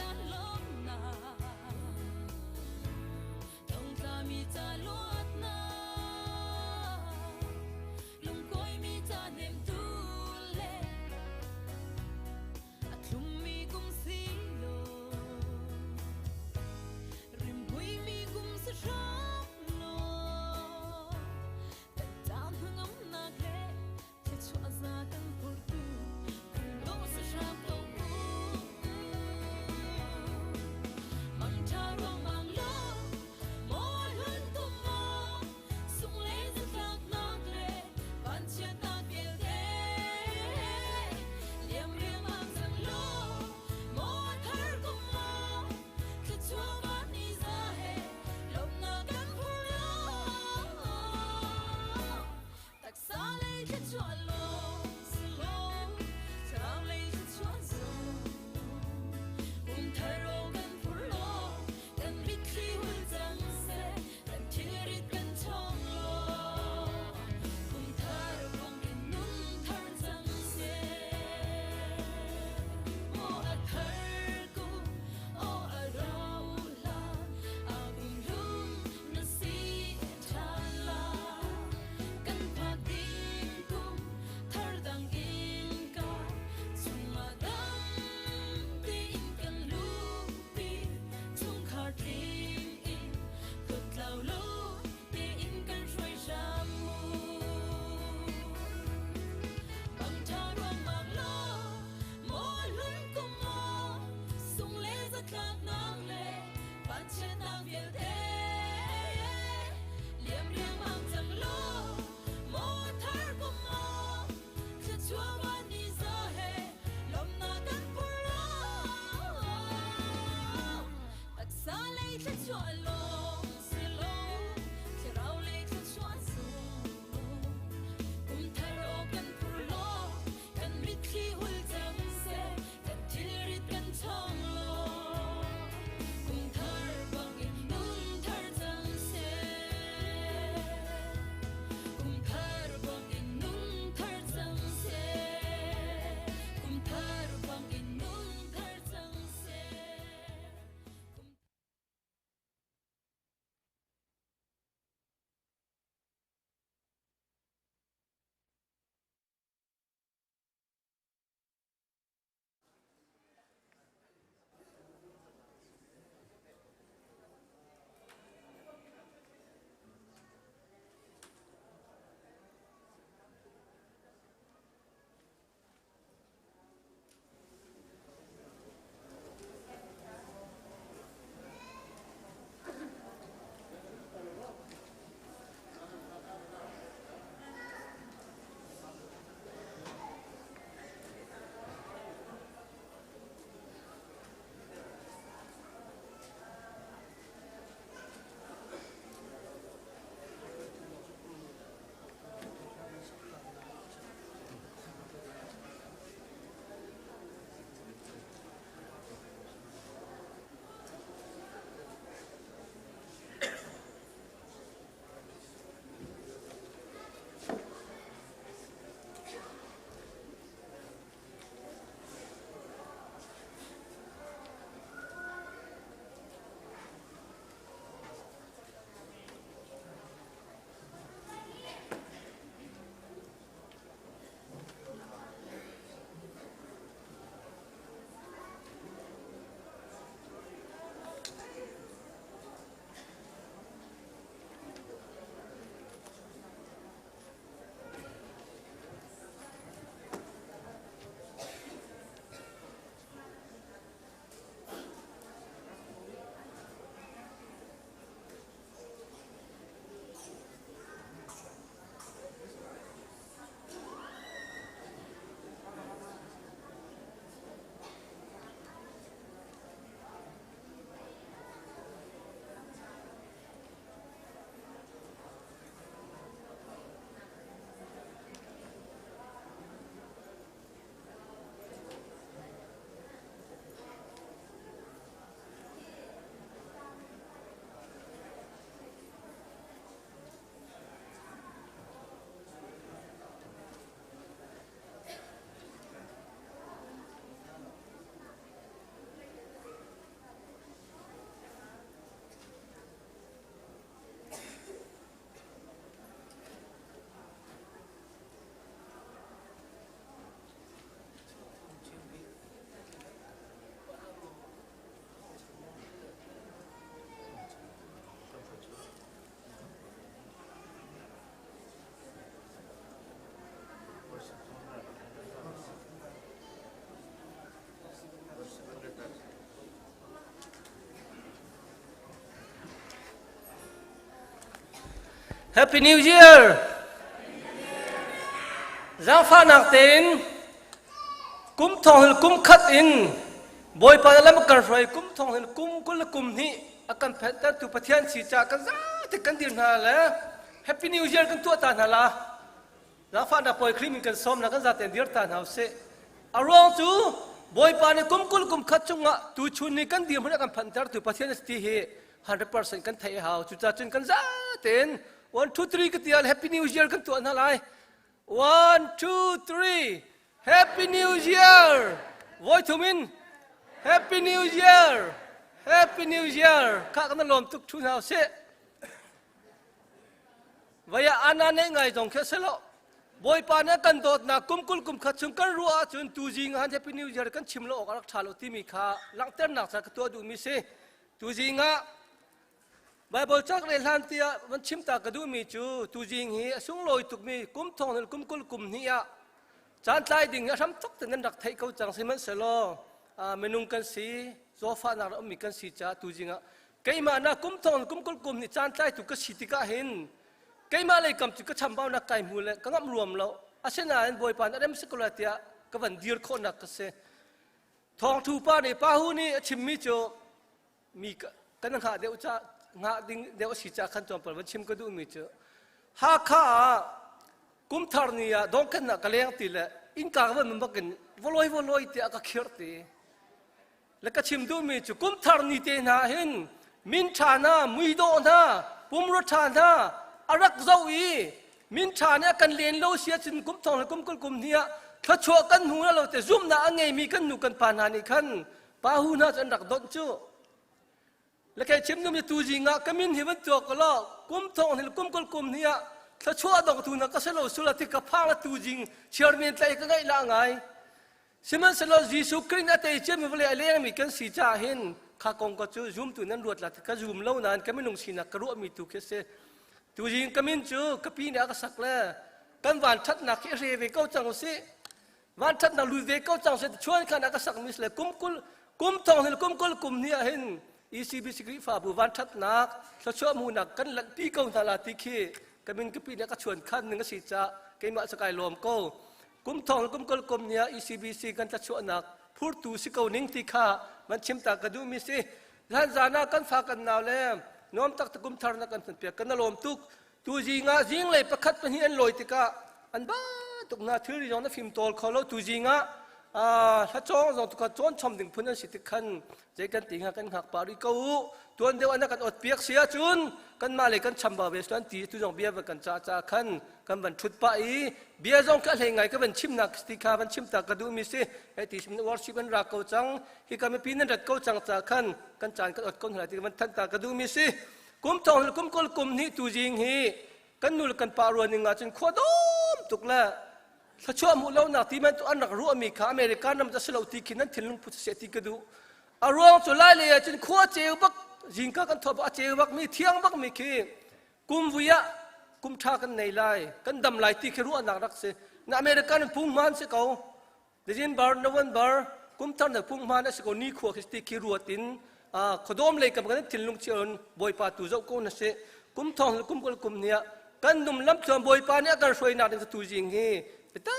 caan lawmnak, thongtlami ca luatnak, lungkuaimi ca hnemtu le a thlummi kum si law, rimhmuimi kum si hram law, kan caan hnangamnak le thluachuah za kan phurtu kum dawh si hram ko mu. Mangṭha ruangmang law, maw hlun kum maw. Happy New Year! Zaangfahnak tein kum thong hin kum khat in Bawipa na lam kan hruai kum thong hin kum 20 le kum hnih a kan phenhtertu Pathian si caah kan zate kan dir hna le Happy New Year kan tuah ta hna la. Zaangfahnak Bawi Khrih min kan sawm na kan zaten dir ta hna usih. A ruang cu Bawipa nih kum 20 kum khat chungah tuchun ni kan dirhmun a kan phanhtertu Pathian a si ti hi 100% kan theih a hau. Cucaah cun kan zaten 1 2 3 ka ti ah Happy New Year kan tuah hna lai. 1 2 3 Happy New Year! Voi thum in Happy New Year! Happy New Year! Kha kan lawm tuk thu hna usih. Vaya ana nei ngai zong khi selo Bawipa nih kan dawtnak kum 20 kum khat chung kan ruah ahcun tuzing ah Happy New Year kan chim lo awk a rak ṭha lo timi kha langhternak ca ka tuah duhmi si. Tuzing ah Bible cak le hlan tiah van chim ta ka duhmi cu tuzing hi a sunglawi tukmi kum thong hnih kum 20 kum hnih ah caan tlai ding hi a hram tuk ten nan rak theih ko cang sihmanhsehlaw minung kan si zawfahnak rak ummi kan si caah tuzing ah keimah na kum thong kum 20 kum nih caan tlaitu ka si tikah hin keimah lei kam cu ka chambaunak kai hmu le ka ngamh ruam lo asinain Bawipa nih a rem si ko lai tiah ka van dir khawhnak ka si thawngthu pa nih pa hu nih a chimmi cu mi kan hngah deuh ca hngah ding deuh a si ca khan tlawmpal van chim ka duhmi cu Hakha ah kumthar ni ah dongkhennak ka leng ti le innka ka van bak in voloi voloi tiah ka khirh ti le ka chim duhmi cu kumthar ni te hna hin min ṭha hna muidawh hna pumrua ṭha hna a rak zoh i min ṭha nih a kan len lo si ahcun kum thong le kum 20 kum hnih ah thluachuah kan hmu lo te zumhnak a ngeimi kan nu kan pa hna nih khan pa hu hna cu an rak donh cu le kei chim dum tu zing ah ka min hi van tuak ko law kum thong hnih kum 20 kum hnih ah thluachuah dongtu na ka si lo sula ti ka phang la tu zing chairman tlai ka ngaih la ngai Sihmanhsehlaw Jesuh Khrih nih a tei ciami vawlei a lengmi kan si caah hin kha kong ka cu zumtu nan ruat la ka zum lo nain ka minung sinak ka ruahmi tu khi a si. Tuzing ka min cu ka pi nih a ka sak le kan van ṭhatnak hi hre ve ko cang usih. Van ṭhatnak lut ve ko cang usih chuan khan a ka sakmi si le kum 20 kum thong hin kum 20 kum hnih ah hin ECBC Khrihfabu van ṭhatnak thluachuah hmuhnak kan lanhpi ko hna la ti khi ka min ka pi nih a ka chuan khan ning a si caah keimah cu kai lawm ko. Kum thong le kum 20 kum ni ah ECBC kan tlachuahnak phurtu si ko ning ti kha van chim ta ka duhmi si. Zan zan ah kan fa kan nau le nuam tak kum thar na kan piak kan lawm tuk. Tu zing ah zinglei pakhat pahnih an lawi tikah an ba tuk na thilri zong na fim tawl kho lo tu zing ah hlacawng zong tukha cawn chom ding phun an si tik khan zei kan ti hnga kan hngak pah rih ko u tuan deuh an kan ot piak si ahcun kanmah le kan chambau ve an ti tu zong bia va kan ca ca khan kan van ṭhut pah i bia zong ka hlei ngai ka van chimnak ti kha van chim ta ka duhmi si hei ti sim worship an ra ko cang hi ka mipi nan rat ko cang ca khan kan caan kan ot ko hna ti van thanh ta ka duhmi si kum thong kum 20 kum hnih tu zing hi kan nu le kan pa ruan ning ah cun khua dawm tuk le thluachuah hmuh lonak ti man tu an rak ruahmi kha American ram cu a si lo ti khi nan thinlung put seh ti ka duh a ruang cu lai lei ah cun khua ceu bak zingka kan thawh bak a ceu bak mi thiang bak mi khi kum vui ah kum ṭha kan nei lai kan dam lai ti khi ruahnak rak si na American phung hmaan si ko December November kum thar na phung hmaan a si ko ni khua khi ti khi ruat in khuadawm lei kam kan thinlung chion bawipa tu zoh ko na si kum thong kum 20 kum nia kan num lam thluan bawipa nih a kan hruainak ding tu jing hi pita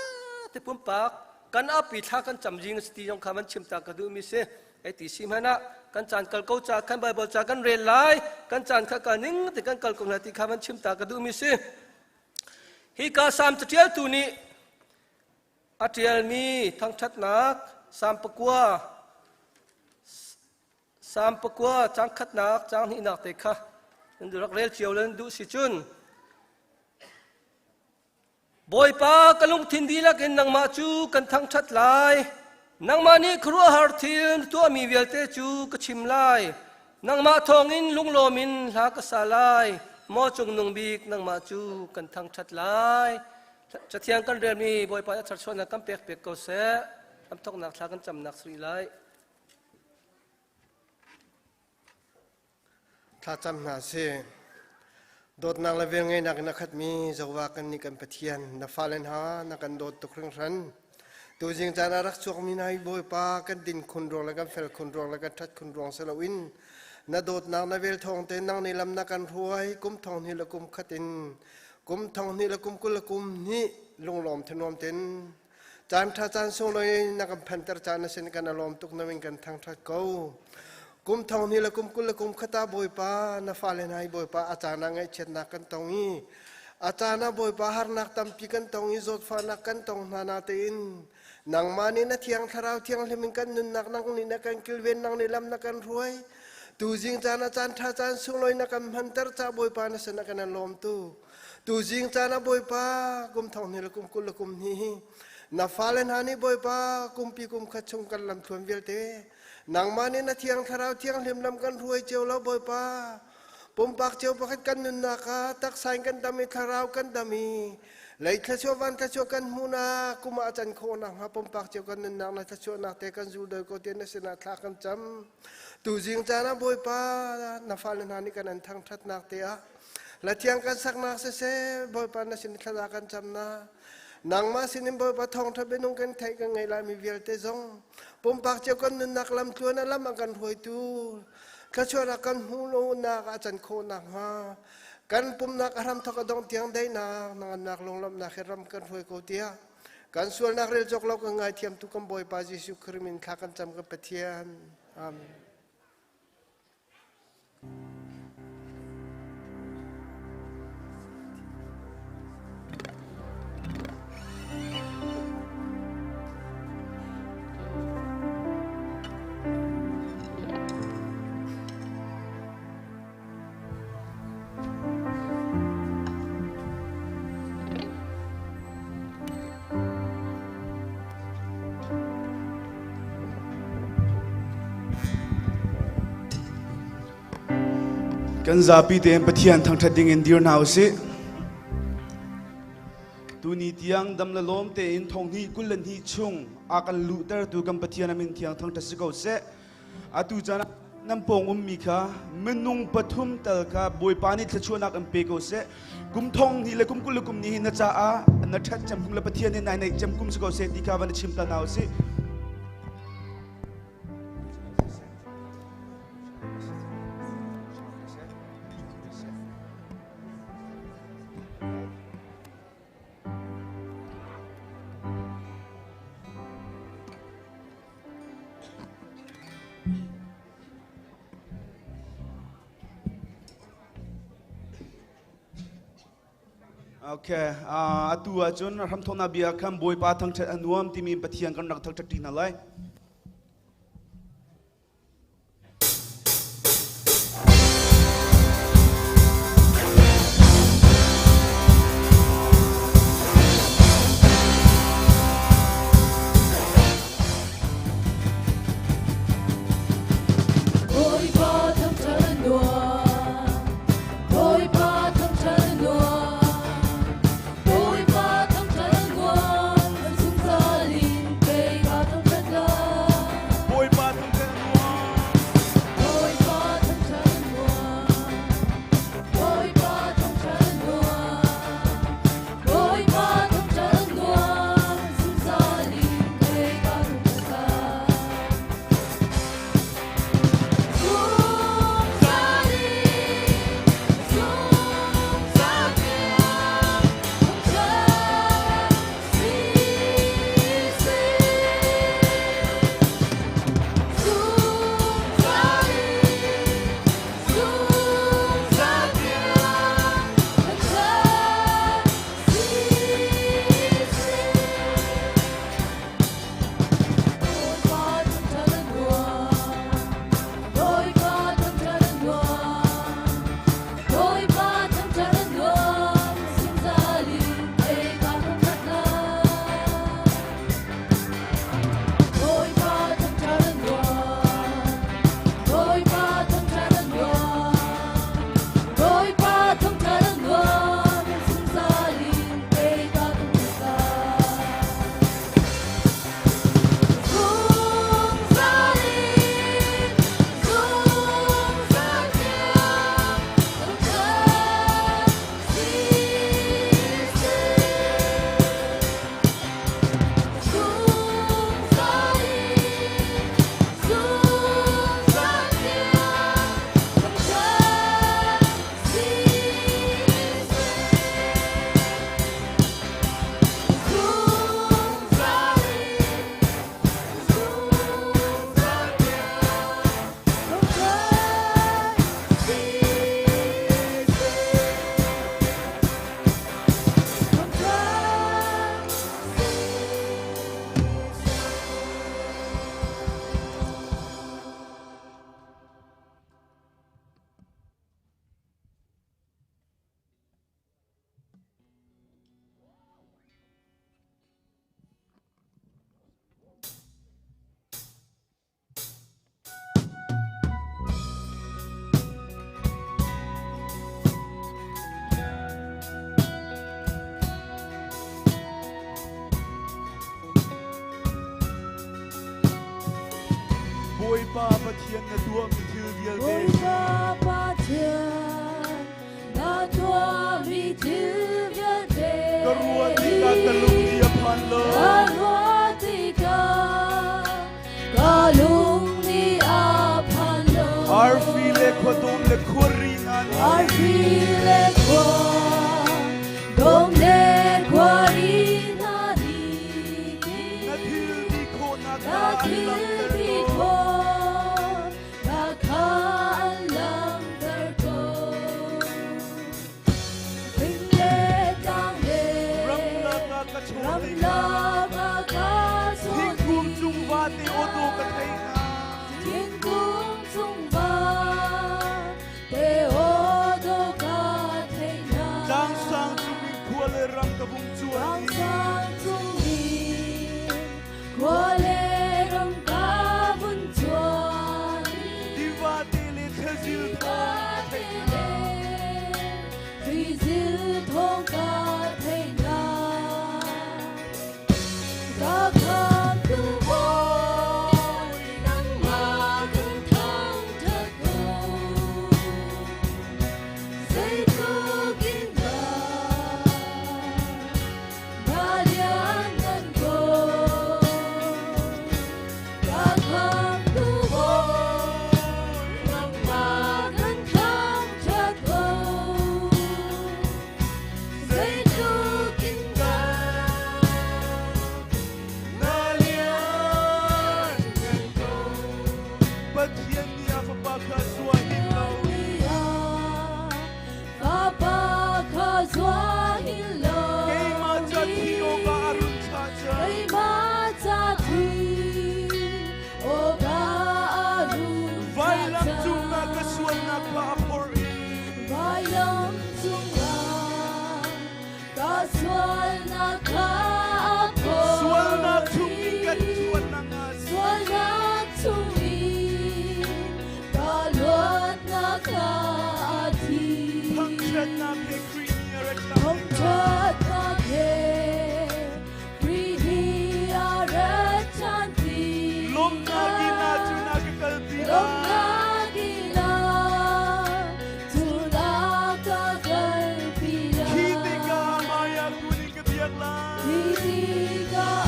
te pumpak kan api thla kan cam jing si ti zong kha man chim ta ka duh mi si Hei ti si hmanh ah kan caan kal ko ca kan Bible ca kan rel lai kan caan kha ka ning te kan kal ko hna ti kha van chim ta ka duhmi si. Hi ka Salm caṭialtu nih a ṭialmi thangṭhatnak Salm pakua Salm pakua cang khatnak cang hnihnak te kha nan rak rel cio le nan duh si cun Bawipa, ka lungthin dihlak in nangmah cu kan thangṭhat lai. Nangmah nih khuaruahhar thil na tuahmi vialte cu ka chim lai. Nangmah thawngin lunglawm in hla ka sa lai. Maw Cungnung Bik, nangmah cu kan thangṭhat lai. Cathiang kan relmi Bawipa nih a tharchuahnak kan pek piak ko seh. Lam thawknak thla kan camnak si rih lai. Thlacam hna sih. Dawtnak le velngeihnak in a khatmi Jehovah kannih kan Pathian, na fale hna na kan dawt tuk hringhran. Tuzing caan ah rak chuakmi hna hi Bawipa kan din khun ruang le kan fel khun ruang le kan ṭhat khun ruang si loin Na dawtnak na vel thawng te nang nih lam na kan hruai kum thong hnih le kum khat in kum thong hnih le kum 20 le kum hnih lunglawm thanuam ten caan ṭha caan sunglawi na kan phanter caan na sin kan alawm tuk na min kan thangṭhat ko. Kum thong hnih le kum 20 le kum khat ah Bawipa na fale hna hi Bawipa a caan ah ngaihchiatnak kan tong i a caan ah Bawipa harnak tampi kan tong i zawtfahnak kan tong hna na tein nangmah nih na thiang thlarau thianghlim in kan nunnak nang nih na kan kilven nang nih lam na kan hruai tuzing caan ah caan ṭha caan sunglawi na kan hmanter ca Bawipa na sin ah kan lawm tu tuzing caan ah Bawipa kum thong hnih le kum 20 le kum hnih hi na fale hna nih Bawipa kumpi kum khat chung kan lamthluan vialte nangmah nih na thiang thlarau thianghlim lam kan hruai cio lo Bawipa pumpak cio pakhat kan nunnak ah taksa in kan dam i thlarau kan dam i lei thluachuah van thluachuah kan hmuhnak kum ah can khawh nakhnga pumpak cio kan nunnak na thluachuahnak te kan zul doi ko te na sinah thla kan cam tuzing caan ah Bawipa na fale hna nih kan an thangṭhatnak te ah lathiang kan saknak siseh Bawipa na sin thla kan camnak nangmah sinin Bawipa thawngṭha bianung kan theih kan ngei laimi vialte zong pumpak cio kan nunnak lam tluan a lam a kan hruaitu thluachuahnak kan hmuh lonak a can khawh nakhnga kan pumnak a hramthawk a dongh tiang daihnak nangannak lunglawmhnak he ram kan hruai ko tiah kan sualnak rel cawk lo kan ngaithiamtu kan Bawipa Jesuh Khrih min thla kan cam kan Pathian. Amen. Kan zapi tein Pathian thangṭhat ding in dir hna usih. Tuni tiang dam le lawm tein thong hnih 22 chung a kan luhtertu kan Pathian a min thiang thangṭhat si ko seh. Atu caan ah nan pawng ummi kha minung pathum tal kha Bawipa nih thluachuahnak in pe ko seh. Kum thong hnih le kum 20 le kum ni hi na caah na ṭhat cem kum le Pathian nih nai neih cem kum si ko seh ti kha van i chim ta hna usih. Okay, atu ahcun hramthawknak bia khan Bawipa thangṭhat a nuam timi Pathian kan rak thangṭhat ṭi hna lai. Bawipa thangṭhat a nuam. Bawipa thangṭhat a nuam. Bawipa thangṭhat a nuam. Kan zungzal in kei ka thangṭhat lai. Bawipa Pathian na tuahmi thil vialte. Bawipa Pathian na tuahmi thil vialte. Ka ruah tikah ka lung nih a phan lo. Ka ruah tikah ka lung nih a phan lo. Arfi le khuadawm le khuari hna nih. Arfi le khuadawm le khuari hna nih. Na thil ti khawhnak Na kha an thil langhter ti ko. khawhnak kha an langhter ko. Fing le tlang le Ramlak ah ka chawn tikah. ramlak ah ka chawn Thingkung cung vate awtaw ka thei hna. Thingkung cung vate awtaw ka thei hna. Tlang sang cungin khua le ram ka vung cuan i. Tlang sang cungin khua le ram ka vun cuan i. Tivate le thlazil thawng ka theih hna. Thlizil thawng ka theih hna. Ka khamtu Bawi nangmah kan thangṭhat ko. Zeitluk in dah na lianngan ko. Ka khamtu Bawi nangmah kan thangṭhat ko. Zeitluk in dah Na lianngan ko. Pathian nih a fapa kha zuah hin lo. Fapa kha zuah hin lo. Keimah ca thi awkah a run thlah cang. Keimah ca thi awkah a run thlah Vailam cang. cungah ka sualnak kha a phorh i. Vailam cungah ka sualnak kha a phorh Sualnak chungin kan luatnak a si. Sualnak chungin ka luatnak a thi. Thangṭhatnak he Khrih nih a rat ṭhan tikah. Thangṭhatnak he Khrih nih a rat ṭhan tikah. Lawmhnak in ah cun a ka kalpi lai. Lawmhnak in ah cun a ka kalpi lai. Khi tikah hmaiah kun in ka biak lai. Khi tikah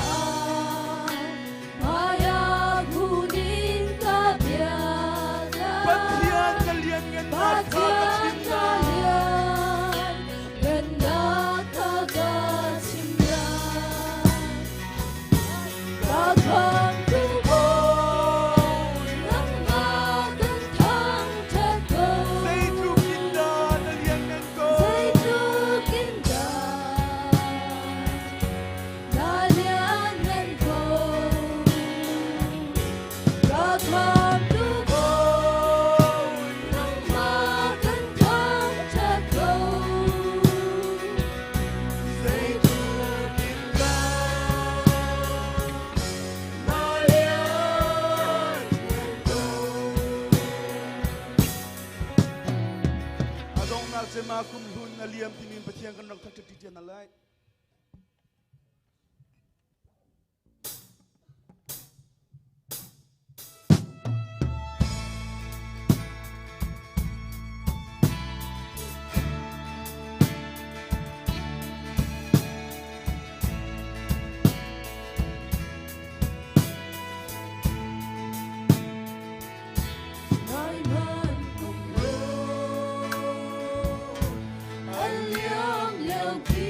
hmaiah kun in ka biak lai. Pathian na lianngannak kha ka chim Pathian na lai. lianngannak kha ka chim lai. Ka khamtu Bawi nangmah kan thangṭhat ko. Zeitluk in dah na lianngan ko. Zeitluk in dah na lianngan ko. Ka khamtu Bawi nangmah kan thangṭhat ko. Zeitluk in dah na lianngan ko. A donghnak cem ah kum hlun a liam timi Pathian kan rak thangṭhat ṭi hna lai. Ngai hmanh kum hlun a liam lio khi.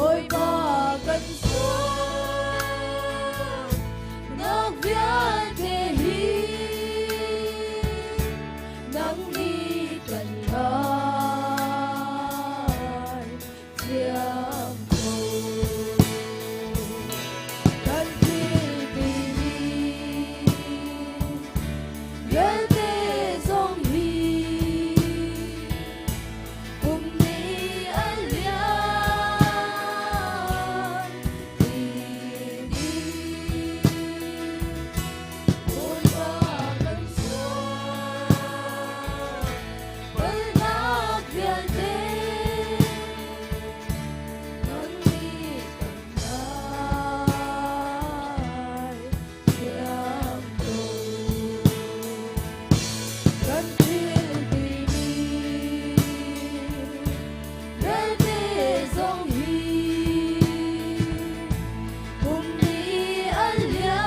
Bawipa kan sualnak vialte hi nang nih kan ngai thiam ko. Kan thil timi vialte zong hi kum nih a liam ti dih. Bawipa kan sual palhnak vialte nang nih kan ngai thiam ko. Kan thil timi vialte zong hi kum nih a liam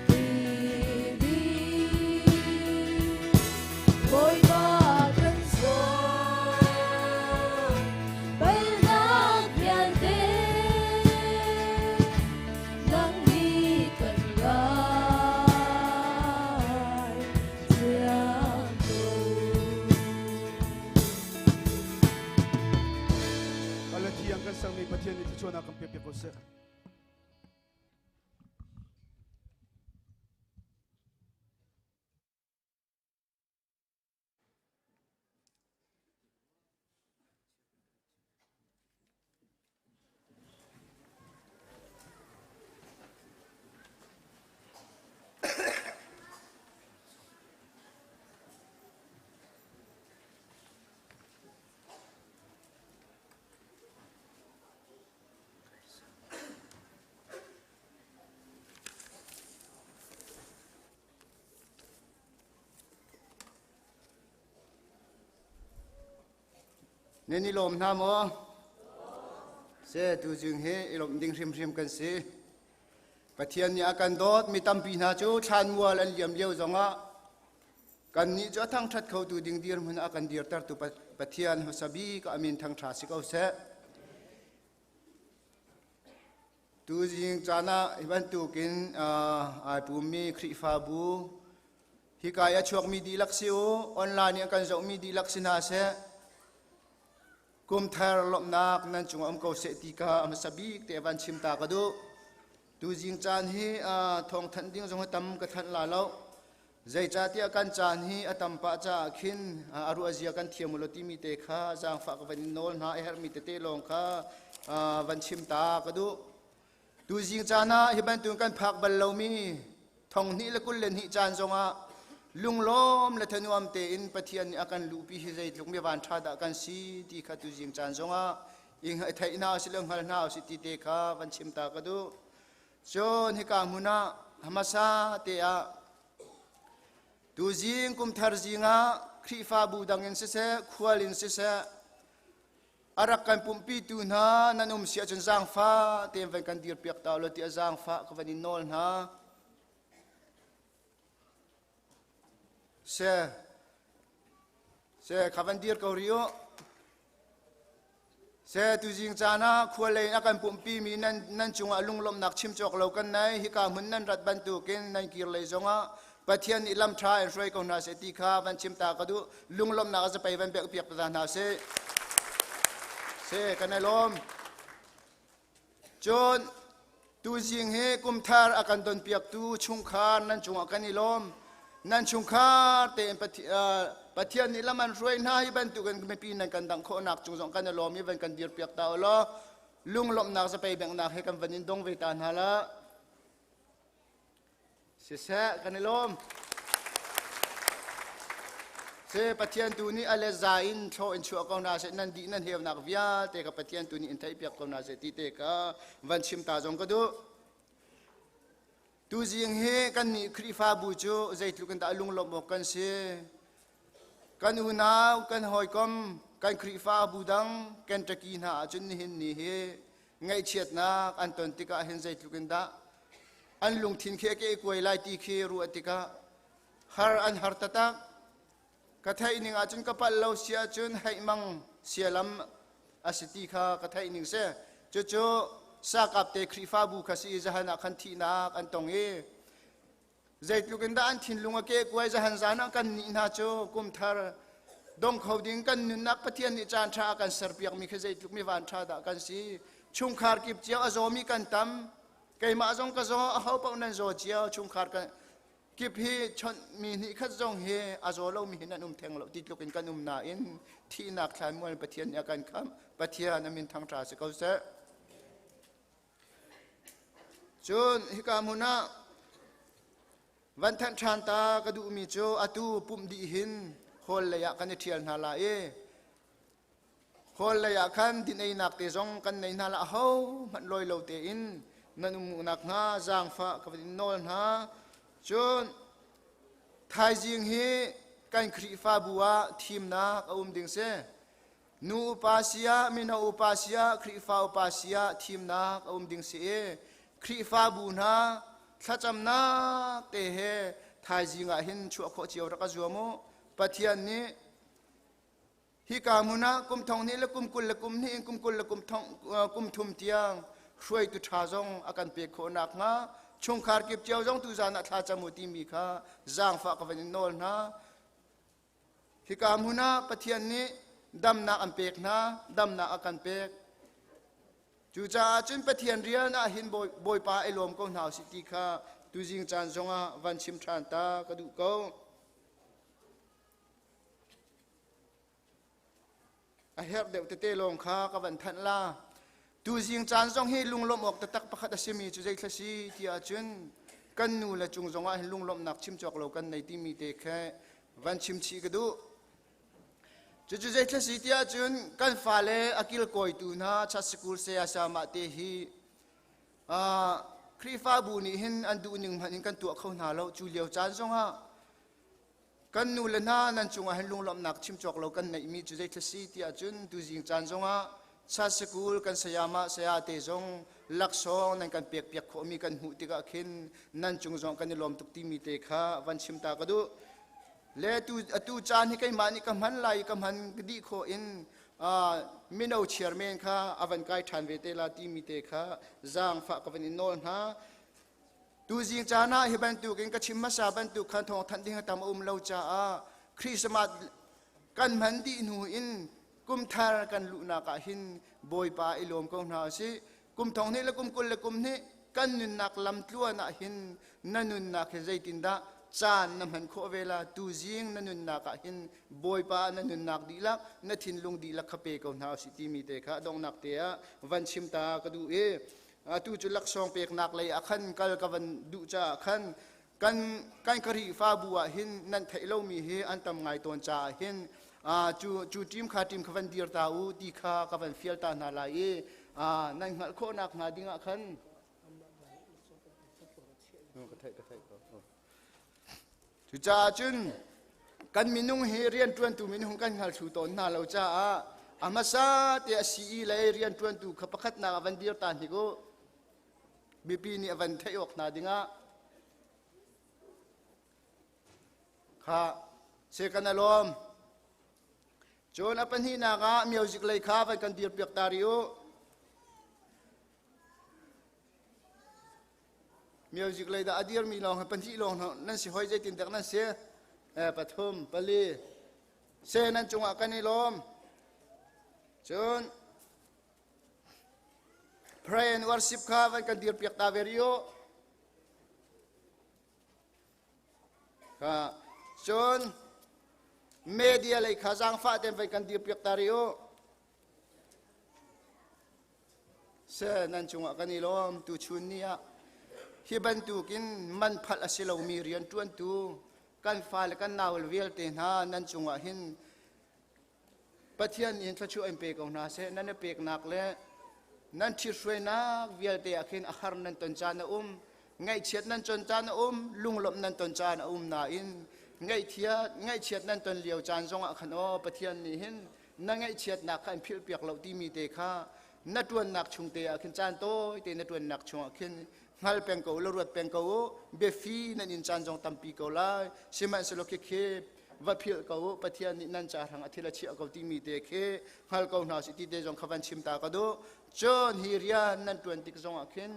ti dih. Bawipa kan sual palhnak vialte nang nih kan ngai thiam ko. Ala thiang kan sangmi Pathian nih thluachuahnak kan pek piak ko seh. Nan i lawm hna maw? Se tuzing hi i lawmh ding hrimhrim kan si. Pathian nih a kan dawt mi tampi hna cu thlanmual an liam lio zongah kannih cu a thangṭhat khotu ding dirhmun a kan dirtertu Pathian hmasa bik a min thangṭha si ko seh. Tuzing caan ah hi bantukin ai pummi Khrihfabu hika i a chuakmi dihlak si u, online i a kan zohmi dihlak si hna seh, kum thar lawmhnak nan cungah um ko seh ti kha a hmasa bik te van chim ta ka duh. Tuzing caan hi thawngthanh ding zong hi tam ka thanh la lo. Zeicahtiah kan caan hi a tam pah caah khin a ruahzia kan thiam u law timi te kha zaangfah ka van in nawl hna, a herhmi tete lawng kha van chim ta ka duh. Tuzing caan ah hi bantuk kan phak bal lomi 2022 caan zongah lunglawm le thanuam tein Pathian nih a kan luhpi hi zeitluk mi van ṭha dah kan si ti kha tuzing caan zongah i theih hna usih le hngal hna usih ti te kha van chim ta ka duh. Cun hika hmun ah hmasa te ah tuzing kumthar zing ah Khrihfabu dang in siseh, khual in siseh, a rak kan pumhpitu hna nan um si ahcun zaangfah tein van kan dirpiak ta ulaw tiah zaangfah ka van in nawl hna. Se, se kha van dir ko rih u. Se tuzing caan ah khualei in a kan pumhpimi nan, nan cungah lunglawmhnak chim cawk lo kan nei. Hika hmun nan rat bantukin nan kir lei zongah Pathian nih lam ṭha in hruai ko hna seh ti kha van chim ta ka duh. Lunglawmhnak a zapei van bek piak ta hna sih. Se kan i lawm. Cun tuzing hi kumthar a kan donpiaktu chungkhar nan cungah kan i lawm. Nan chungkhar tein Pathian nih lam an hruai hna hi bantukin mipi nan kan dangh khawhnak cung zong kan i lawm i van kan dirpiak ta u law lunglawmhnak zapei benghnak he kan van in dong ve ta hna la. Siseh, kan i lawm. Se Pathian tu nih a le za in thlaw in chuah ko hna seh nan dih nan heunak vialte ka Pathian tu nih in theihpiak ko hna seh ti te ka van chim ta zong ka duh. Tuzing hi kan nih Khrihfabu cu zeitluk in dah lunglawmh awk kan si. Kan unau, kan hawikom, kan Khrihfabu dang Kentucky hna ahcun nihin ni hi ngaihchiatnak an ton tikah hin zeitluk in dah an lungthin khi a ke kuai lai ti khi ruah tikah har an har taktak. Ka theih ning ahcun ka palh lo si ahcun heihmang sialam a si ti kha ka theih ning si. Cucu sakap te Khrihfabu kha si i zahan ah khan thihnak an tong i zeitluk in dah an thinlung a kehkuai zahan zan ah kan nih hna cu kum thar dong kho ding kan nunnak Pathian nih caan ṭha a kan serpiakmi khi zeitluk mi van ṭha dah kan si. Chungkhar kip cio a zawmi kan tam. Keimah zong ka zaw, aho paoh nan zaw cio. Chungkhar kan kip hi chawnh mi hnih khat zong hi a zaw lomi hi nan um theng lo ti tluk in kan um nain thihnak thlanmual Pathian nih a kan khamh. Pathian a min thangṭha si ko seh. Cun hika hmun ah van thanh ṭhan ta ka duhmi cu atu pumh dih hin hall lei ah kan i ṭhial hna lai i hall lei ah khan din einak te zong kan nei hna la aho hmanh lawi lo tein nan um nakhnga zaangfah ka van in nawl hna. Cun thaizing hi kan Khrihfabu ah thimnak a um ding si. Nu upa siah, mino upa siah, Khrihfa upa siah thimnak a um ding si i Khrihfabu hna thlacamnak te he thaizing ah hin chuah khawh cio rak a zuam u. Pathian nih hika hmun ah kum thong hnih le kum 20 le kum hnih in kum 20 le kum thong kum thum tiang hruaitu ṭha zong a kan pek khawh nakhnga chungkhar kip cio zong tuzan ah thla cam u timi kha zaangfah ka van in nawl hna. Hika hmun ah Pathian nih damnak an pek hna, damnak a kan pek. Cucaah cun Pathian rian ah hin Bawipa i lawm ko hna usih ti kha tuzing caan zongah van chim ṭhan ta ka duh ko. A herh deuh tete lawng kha ka van thanh la. Tuzing caan zong hi lunglawmh awk taktak pakhat a simi cu zeithla si ti ahcun kan nu le cung zongah hin lunglawmhnak chim cawk lo kan nei timi te khe van chim chih ka duh. Cucu zeithla si ti ahcun kan fale a kilkawitu hna chat sikul saya sayamah te hi Khrihfabu nih hin an duhning hmanh in kan tuah kho hna lo. Cu lio caan zongah Kan nu le hna nan cungah hin lunglawmhnak chim cawk lo kan neihmi cu zeithla si tiah cun tuzing caan zongah Sasikul kan sayamah saya te zong laksawng nan kan pekpiak khawhmi kan hmuh tikah khin nan cung zong kan i lawm tuk timi te kha van chim ta ka duh. Le tu atu caan hi keimah nih ka hman lai i ka hman dih khawh in mino chairman kha a van kai ṭhan ve te la timi te kha zaangfah ka van in nawl hna. Tuzing caan ah hi bantukin ka chim hmasa bantuk khan thawngthanh ding a tam a um lo caah Christmas kan hman dih hnu in kum thar kan luhnak ah hin Bawipa i lawm ko hna usih. Kum thong hnih le kum 20 le kum hnih kan nunnak lam tluan ah hin na nunnak hi zeitindah caan na hman khawh ve la tuzing na nunnak ah hin Bawipa na nunnak dihlak na thinlung dihlak kha pe ko hna usih timi te kha donghnak te ah van chim ta ka duh i Atu cu laksawng peknak lei ah khan kal ka van duh caah khan kan kan Khrihfabu ah hin nan theih lomi hi an tam ngai tawn caah hin cu cu ṭim kha ṭim kha van dir ta u ti kha ka van fial ta hna lai i nan hngalh khawhnak hnga ding ah khan ka theih ka theih ko. Cucaah cun kan minung hi rianṭuantu minung kan hngal thlu tawn hna lo caah a hmasa te a sii lei rianṭuantu kha pakhatnak a van dir ta hnik u. Mipi nih a van theih awk hna dingah kha se kan a lawm. Cun a pahnihnak ah music lei kha van kan dirpiak ta rih u. Music lei dah a dirmi lawng hi pahnih lawng nan si hoi zeitin dek nan si pathum pali se nan cungah kan i lawm cun pray and worship kha van kan dir piak ta ve rio kha cun media lei kha zaangfah ten van kan dir piak ta rio Seh nan cungah kan i lawm tuchun ni ah hi bantukin man phalh a si lomi rianṭuantu kan fale kan naule vialte hna nan cungah hin Pathian in thluachuah in pe ko hna seh nan i peknak le nan ṭhithruainak vialte ah khin a har nan ton caan a um ngaihchiat nan ton caan a um lunglawmh nan ton caan a um nain ngaihchiat ngaihchiat nan ton lio caan zongah khan aw Pathian nih hin na ngaihchiatnak kha an philhpiak lo timi te kha na ṭuannak chung te ah khin caan tawi te na ṭuannak chungah khin hngal peng ko la ruat peng ko u biafi nan in caan zong tampi ko lai sihmanhsehlaw khikhi. va philh ko u Pathian nih nan ca hrang a thil a chiah ko timi te khi hngal ko hna usih ti te zong kha van chim ta ka duh. Cun hi rian nan ṭuan tik zongah khin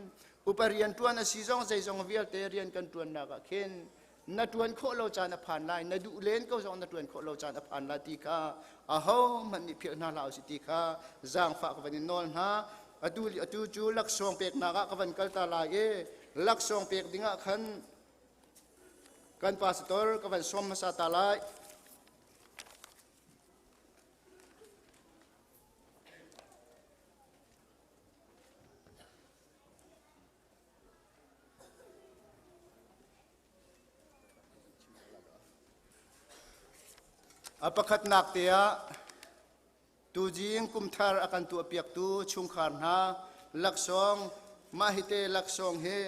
upa rian ṭuan a si zong zeizong vialte rian kan ṭuannak ah khin na ṭuan khawh lo caan a phan lai na duh len ko zong na ṭuan khawh lo caan a phan lai ti kha ahohmanh nih philh hna hlah usih ti kha zaangfah ka van in nawl hna. Atu atu cu laksawng peknak ah ka van kal ta lai i laksawng pek dingah khan kan pastor ka van sawm hmasa ta lai. A pakhatnak te ah tuzing kumthar a kan tuahpiaktu chungkhar hna laksawng mah hi te laksawng hi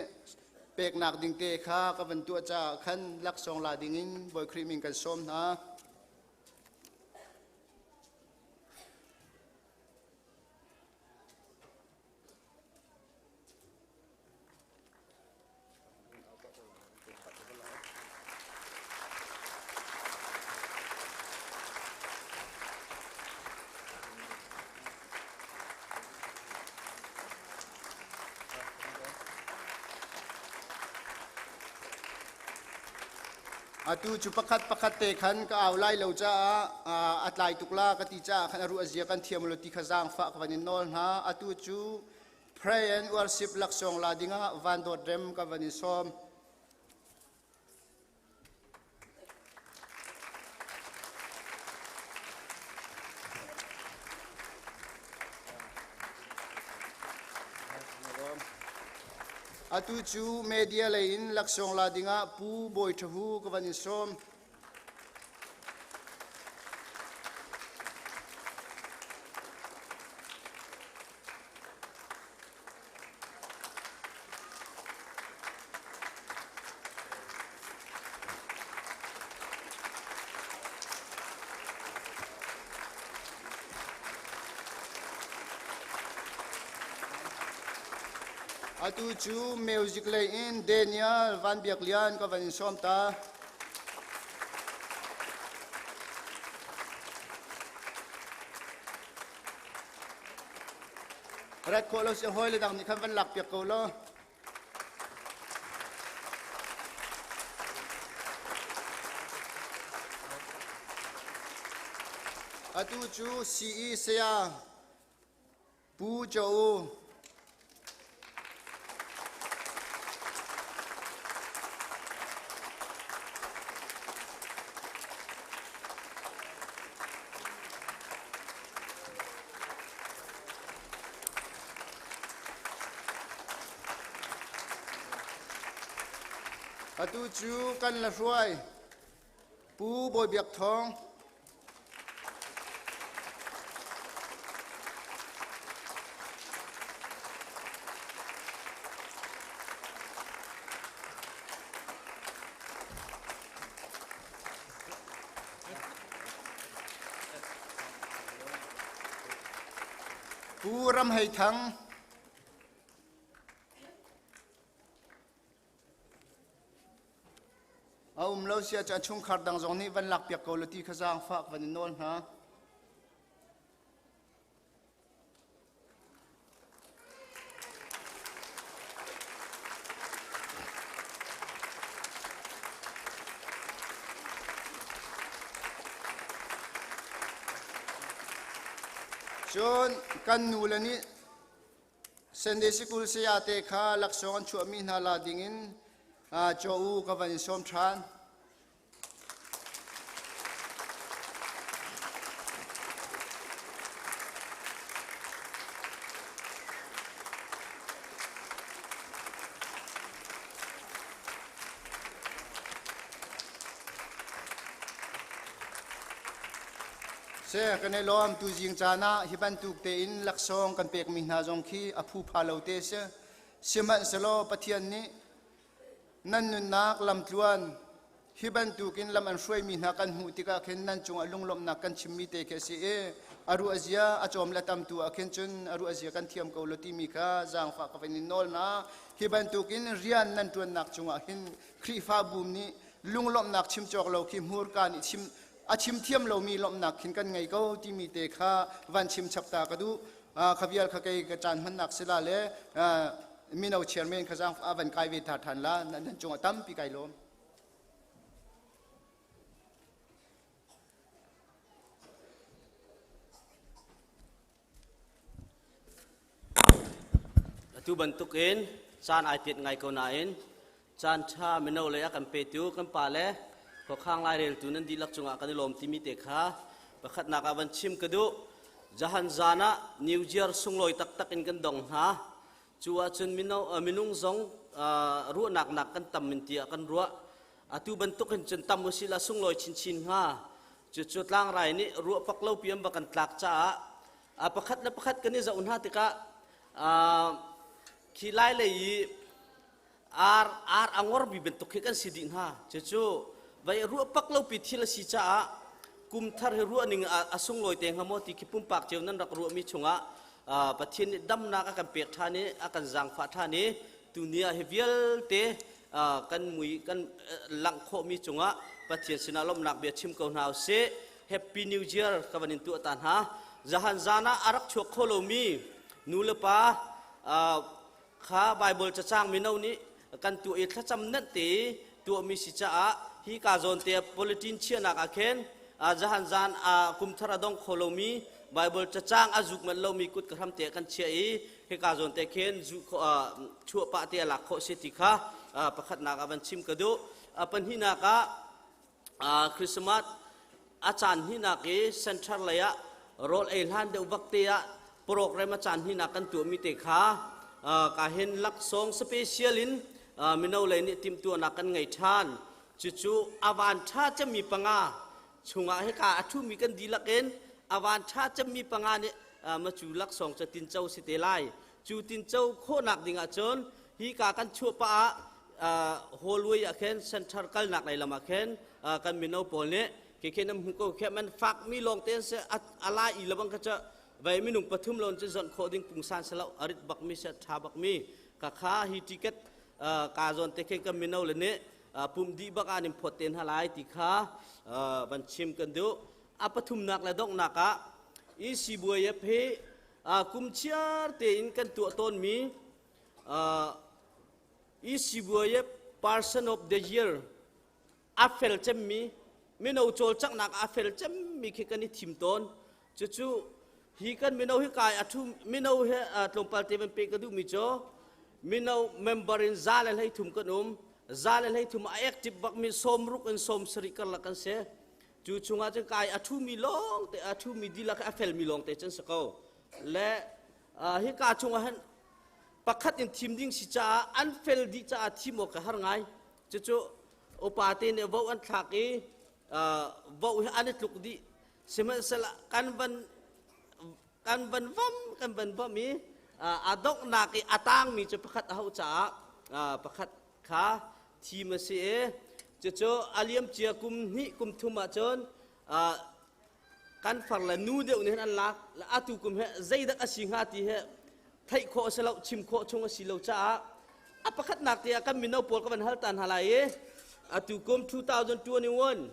peknak ding te kha ka van tuah caah khan laksawng la ding in Bawi Khrih min kan sawm hna. Atu cu pakhat pakhat te khan ka au lai lo caah a tlai tuk la ka ti caah khan a ruah zia kan thiam lo ti kha zaangfah ka van in nawl hna. Atu cu Pray and worship laksawng la dingah van dawt rem ka van in sawm. Atu cu media lei in laksawng la dingah Pu Bawi Tha Hu ka van in sawm. Atu cu music lei in Daniel Van Biak Lian ka van in sawm ta. Rat khawh lo si hawi le dang nih khan van lak piak ko law. Atu cu CE saya Pu Cho U. Atu cu kan la hruai Pu Bawi Biak Thawng. Pu Ram Hei Thang. A um lo sia cun chungkhar dang zong nih van lakpiak ko law ti kha zaangfah van in nawl hna. Cun kan nu le nih Sunday Sikul sayate kha laksawng an chuahmi hna la dingin caw u ka van in sawm ṭhan. Se kan i lawm tu zing caan ah hi bantuk tein laksawng kan pekmi hna zong khi a phupha lo te si. Sihmanhsehlaw Pathian nih nan nunnak lamtluan hi bantukin lam an hruaimi hna kan hmuh tikah khin nan cungah lunglawmhnak kan chimmi te khi a si i a ruah zia a cawm le tam tu ah khin cun a ruah zia kan thiam ko lo timi kha zaangfah ka van in nawl hna. Hi bantukin rian nan ṭuannak cungah hin Khrihfabu nih lunglawmhnak chim cawk lo khi hmurka nih chim A chim thiam lomi lawmhnak khin kan ngei ko timi te kha van chim chap ta ka duh. Kha vial kha kei ka caan hmannak sila le mino chairman kha zaang a van kai ve tha than la nan cungah tampi kai lawm. Atu bantukin caan ai piat ngai ko nain caan ṭha mino lei a kan petu kan pa le khuakhang laireltu nan dihlak cungah kan i lawm timi te kha pakhatnak ah van chim ka duh. Jahan zan ah New Year sunglawi taktak in kan dong hna. Cu ahcun mino minung zong ruahnak nak kan tam in tiah kan ruah. Atu bantuk hin cun tam usih la sunglawi chinchin hnga. Cucu tlangrai nih ruah pak lo pian ba kan tlak caah pakhat le pakhat kan i zoh hna tikah khi lai lei i ar ar angor bi bantuk khi kan si dih hna. Cucu vai ruah pak lo pi thil a si caah kum thar hi ruah ning a sunglawi te hnga maw ti khi pumpak cio nan rak ruahmi chungah Pathian nih damnak a kan pek ṭhan i a kan zaangfah ṭhan i tuni ah hi vialte kan mui kan langh khawhmi cungah Pathian sinah lawmhnak bia chim ko hna usih. Happy New Year ka van in tuah ta hna. Zahan zan ah a rak chuak kho lomi nu le pa kha Bible cacang mino nih kan tuah i thlacam nenh te tuahmi si caah hi ka zawn te politin chiahnak ah khin zahan zan kum thar a dong kho lomi Bible cacang a zuk manh lomi kut ka hram te kan chiah i hika zawn te khin zu chuah pah te a lak khawh si ti kha pakhatnak ah van chim ka duh. Pahnihnak ah Christmas a caan hnihnak i center lei ah rawl ei hlan deuh vak te ah program a caan hnihnak kan tuahmi te kha ka hin laksawng special in mino lei nih timhtuahnak kan ngei ṭhan. Cucu a van ṭha cemmi panga chungah hika a ṭhumi kan dihlak in a van ṭha cemmi panga nih macu laksawng cu tinco si te lai. Cu tinco khawhnak ding ahcun hi ka kan chuah pah ah hallway ah khin center kalnak lei lam ah khin kan mino pawl nih khi khin an hmu ko khi man fakmi lawng te se a lai i lebang kha cu vai minung pathum lon cu zonh khawh ding pungsan se lo a rit bakmi se tha bakmi ka kha hi ticket ka zawn te khin kan mino le nih pum dih bak ah nin phawt te hna lai ti kha van chim kan duh. A pathumnak le donghnak ah ECBYF hi kum chiar tein kan tuah tawnmi ECBYF Person of the Year a fel cemmi mino cawlcanghnak a fel cemmi khi kan i thim tawn. Cucu hi kan mino hi kai a thu mino he tlawmpal te van pe ka duhmi cu mino member in za le hlei thum kan um. Za le hlei thum a active bakmi 60 in 70 karlak kan si. Cu chungah cun kai a thumi lawng te a thumi dihlak a felmi lawng te cun si ko le hika chungah hin pakhat in thim ding si caah an fel dih caah thim awk ka har ngai. Cucu upa te nih vo an thlak i vo hi an i tluk dih. Sihmanhsehlaw kan van kan van vam kan van vam i a donghnak i a tangmi cu pakhat a hauh caah pakhat kha thim a si i cucu a liamcia kum hnih kum thum ahcun kan far le nu deuh nih hin an lak. Atu kum he zeidak a si hnga ti he theih khawh a si lo, chim khawh chung a si lo caah a pakhatnak te ah kan mino pawl ka van hal ta hna lai i atu kum 2021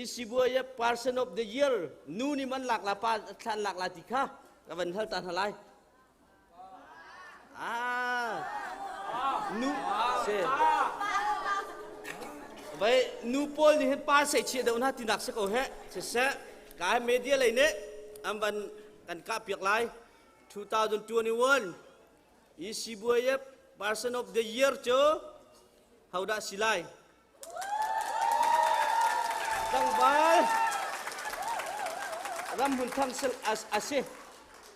Isibuaya Person of the Year nu nih man lak la pa thlan lak la ti kha ka van hal ta hna lai. Ah, nu se vai nu pawl nih hin pa sei chia deuh hna tinak si ko he. Siseh ka media lei nih an van kan kah piak lai. 2021 ECBYF Person of the Year cu hodah si lai? Tlangval Ramhun Thang a si.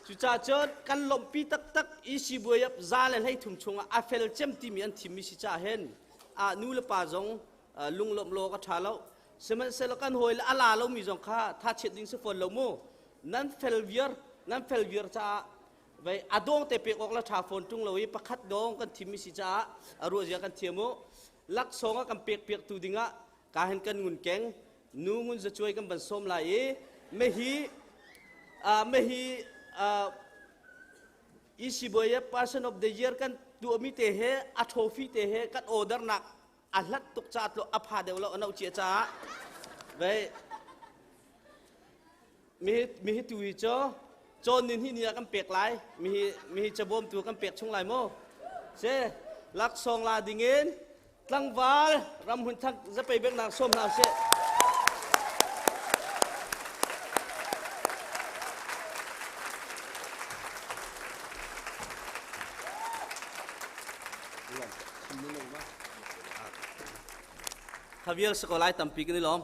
Cucaah cun kan lawmhpi taktak ECBYF 133 chungah a fel cem timi an thimmi si caah hin a nu le pa zong lunglawmh lo ka ṭha lo. Sihmanhsehlaw kan hawi le a la lomi zong kha thachiat ding si fawn lo mu. Nan fel viar, nan fel viar caah vei a dawng te pek awk la ṭha fawn ṭung lo i pakhat dawng kan thimmi si caah a ruahzia kan thiam u. Laksawng a kan pek piaktu dingah ka hin kan ngun keng nu ngun zacuai kan van sawm lai i mehi mehi ECBOA Person of the Year kan tuahmi te he a trophy te he kan order nak a hlat tuk ca tlo a pha deuh lo a no cia caah vei. Mi hi tu hi cu cawn ni hnih ni ah kan pek lai. Mi hi cabawmtu kan pek chung lai mu. Si laksawng la dingin tlangval ramhun thak zapei beknak sawm hna usih. Javier Sakolai tampi kan i lawm.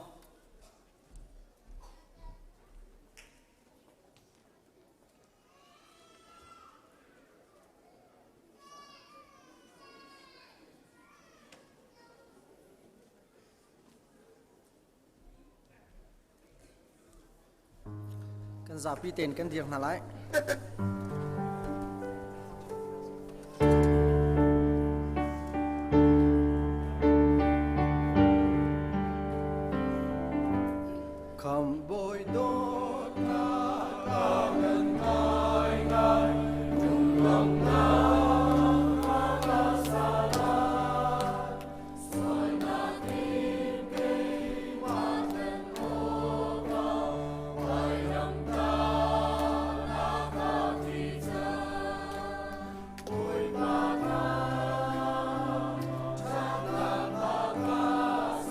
Kan zapi tein kan dir hna lai. Khamhbawi dawtnak ka ngan ngaingai, lunglawmhnak a ka salat. Sualnak in keimah tlen awkah, vailamtah na ka thi cang. Bawipa na ṭhatnak a ka sang.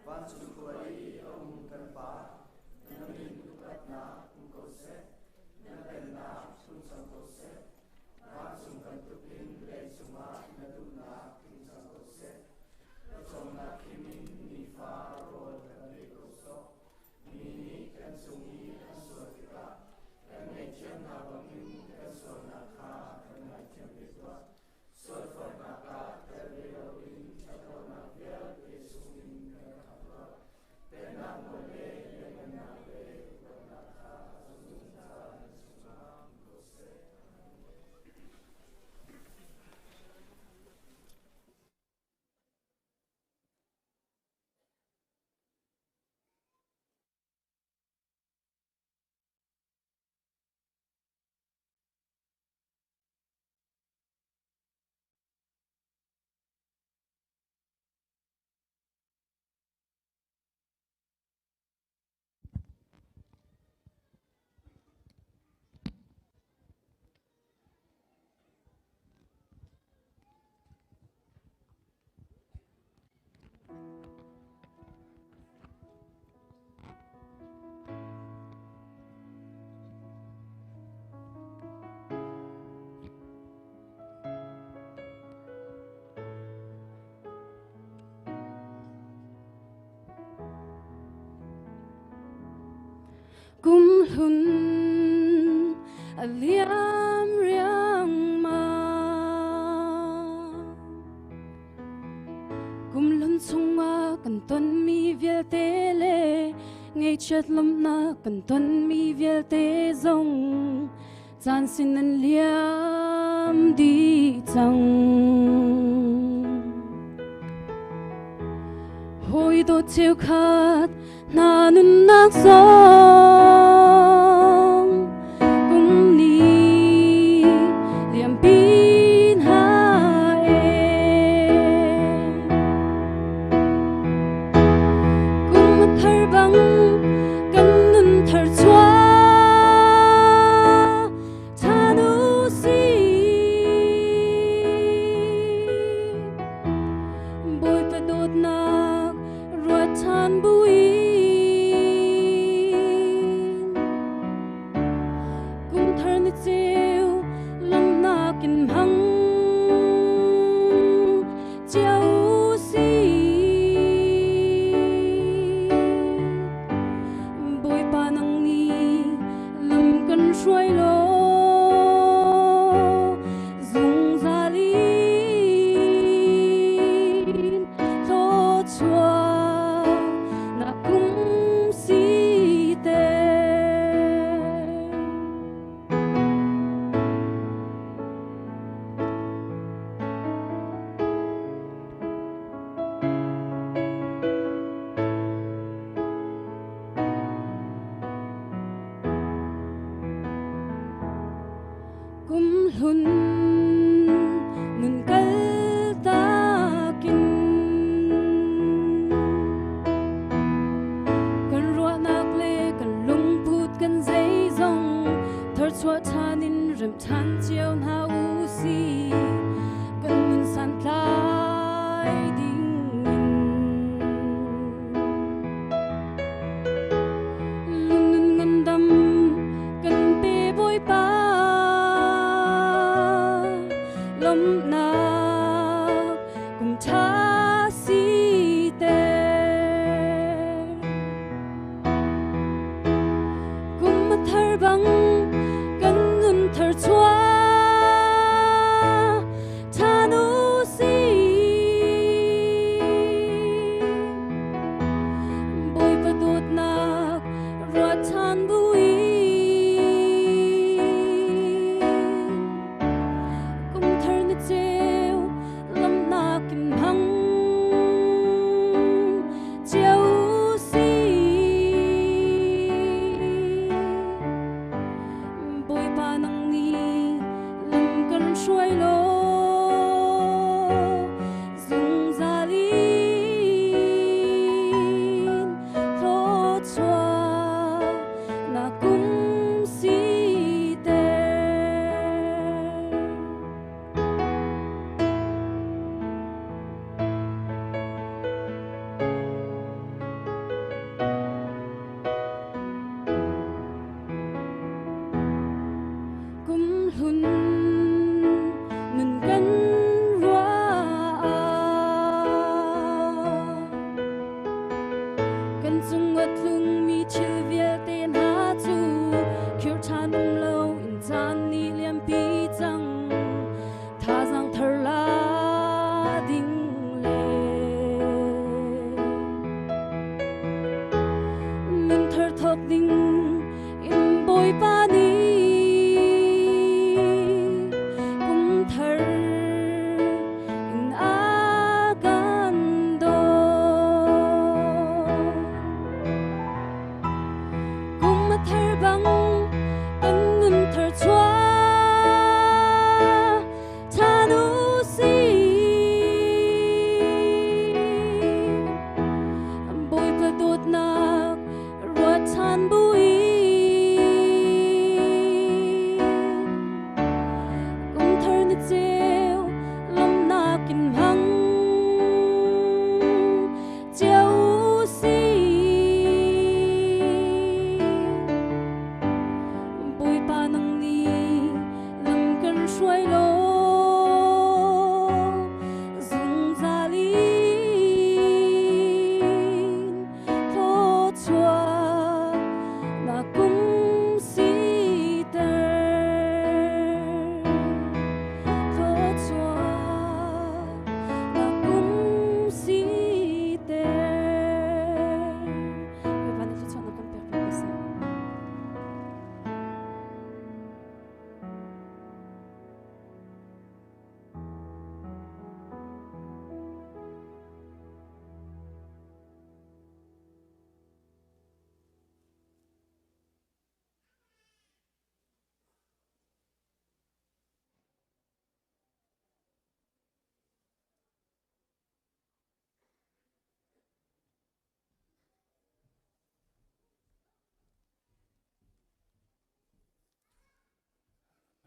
Vancung khua i a um kan Pa, na min upatnak um ko seh, na pennak tlung cang ko seh. Vancung bantukin leicung ah na duhnak tling cang ko seh. Pawcawmnak khim in nifa rawl kan pe ko sawh. Mi nih kan cung i an sual tikah kan ngaihthiam hna bangin kan sualnak kha kan ngaithiam ve tuah. Sualforhnak ah tel ve loin ṭhatlonak vialte chungin kan khamh tuah. Pennak nawl le lianhngannak le upatnak. hlun a liam riangmang. Kum hlun chungah kan tonmi vialte le ngaihchiat lawmhnak kan tonmi vialte zong caan sin an liam dih cang. Hawi dawt cheukhat hna nunnak zong kum nih liampi hna e. Kum thar bang kan nun thar chuah ṭhan u sih. Bawipa dawtnak ruat ṭhan buin kum thar ni ceu lamnak in hmang cio u sih. Bawipa nang nih lam kan hruai law zungzal in thluachuah na kum si te. Kum hlun nun kal takin kan ruahnak le kan lungput kan zeizong tharchuah ṭhan in remh ṭhan cio hna u sih, kan nun santlai ding in. Lungnun ngandam kan pe Bawipa, lawmhnak kum ṭha si te. Kum a thar bang kan nun thar chuah ṭhan u sih. Bawipa dawtnak ruat ṭhan buin kum thar ni ceu lamnak in hmang cio u sih. Bawipa nang nih lam kan hruai law zungzal in thluachuah na kum si te. Kum hlun nun kan ruah kan cung a tlungmi thil vialte hna cu khir ṭhan um lo in caan nih liampi cang, thazaang thar la ding le nun thar thawk ding in Bawipa nih kum thar in a kan dawt. Kum a thar bang kan nun thar chuah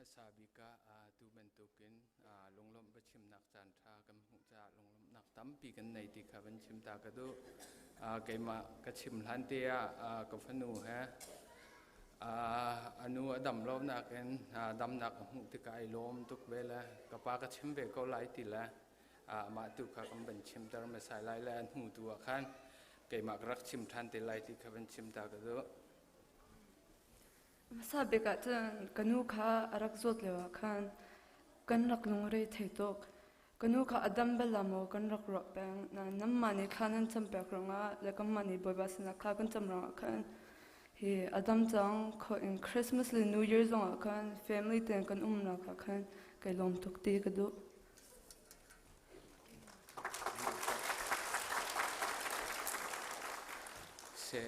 Hmasa bik ah tu bantukin lunglawmh biachimnak caan ṭha kan hmuh caah lunglawmhnak tampi kan nei ti kha van chim ta ka duh. Keimah ka chim hlan te ah ka fanu he a nu a dam lo nakin damnak a hmuh tikah ai lawm tuk ve le ka pa ka chim ve ko lai ti le amah tu kha kan van chimter hmasa lai le a hnu tu ah khan keimah ka rak chim ṭhan te lai ti kha van chim ta ka duh. Hmasa bik ah cun ka nu kha a rak zawt lio ah khan kan rak lungre thei tuk. Ka nu kha a dam bal la maw kan rak ruah peng. Nain nanmah nih thla nan campiak ruangah le kanmah nih Bawipa sinah thla kan cam ruangah khan hi a dam cang. Kho in Christmas le New Year zongah khan family tein kan umnak ah khan kai lawm tuk ti ka duh. Se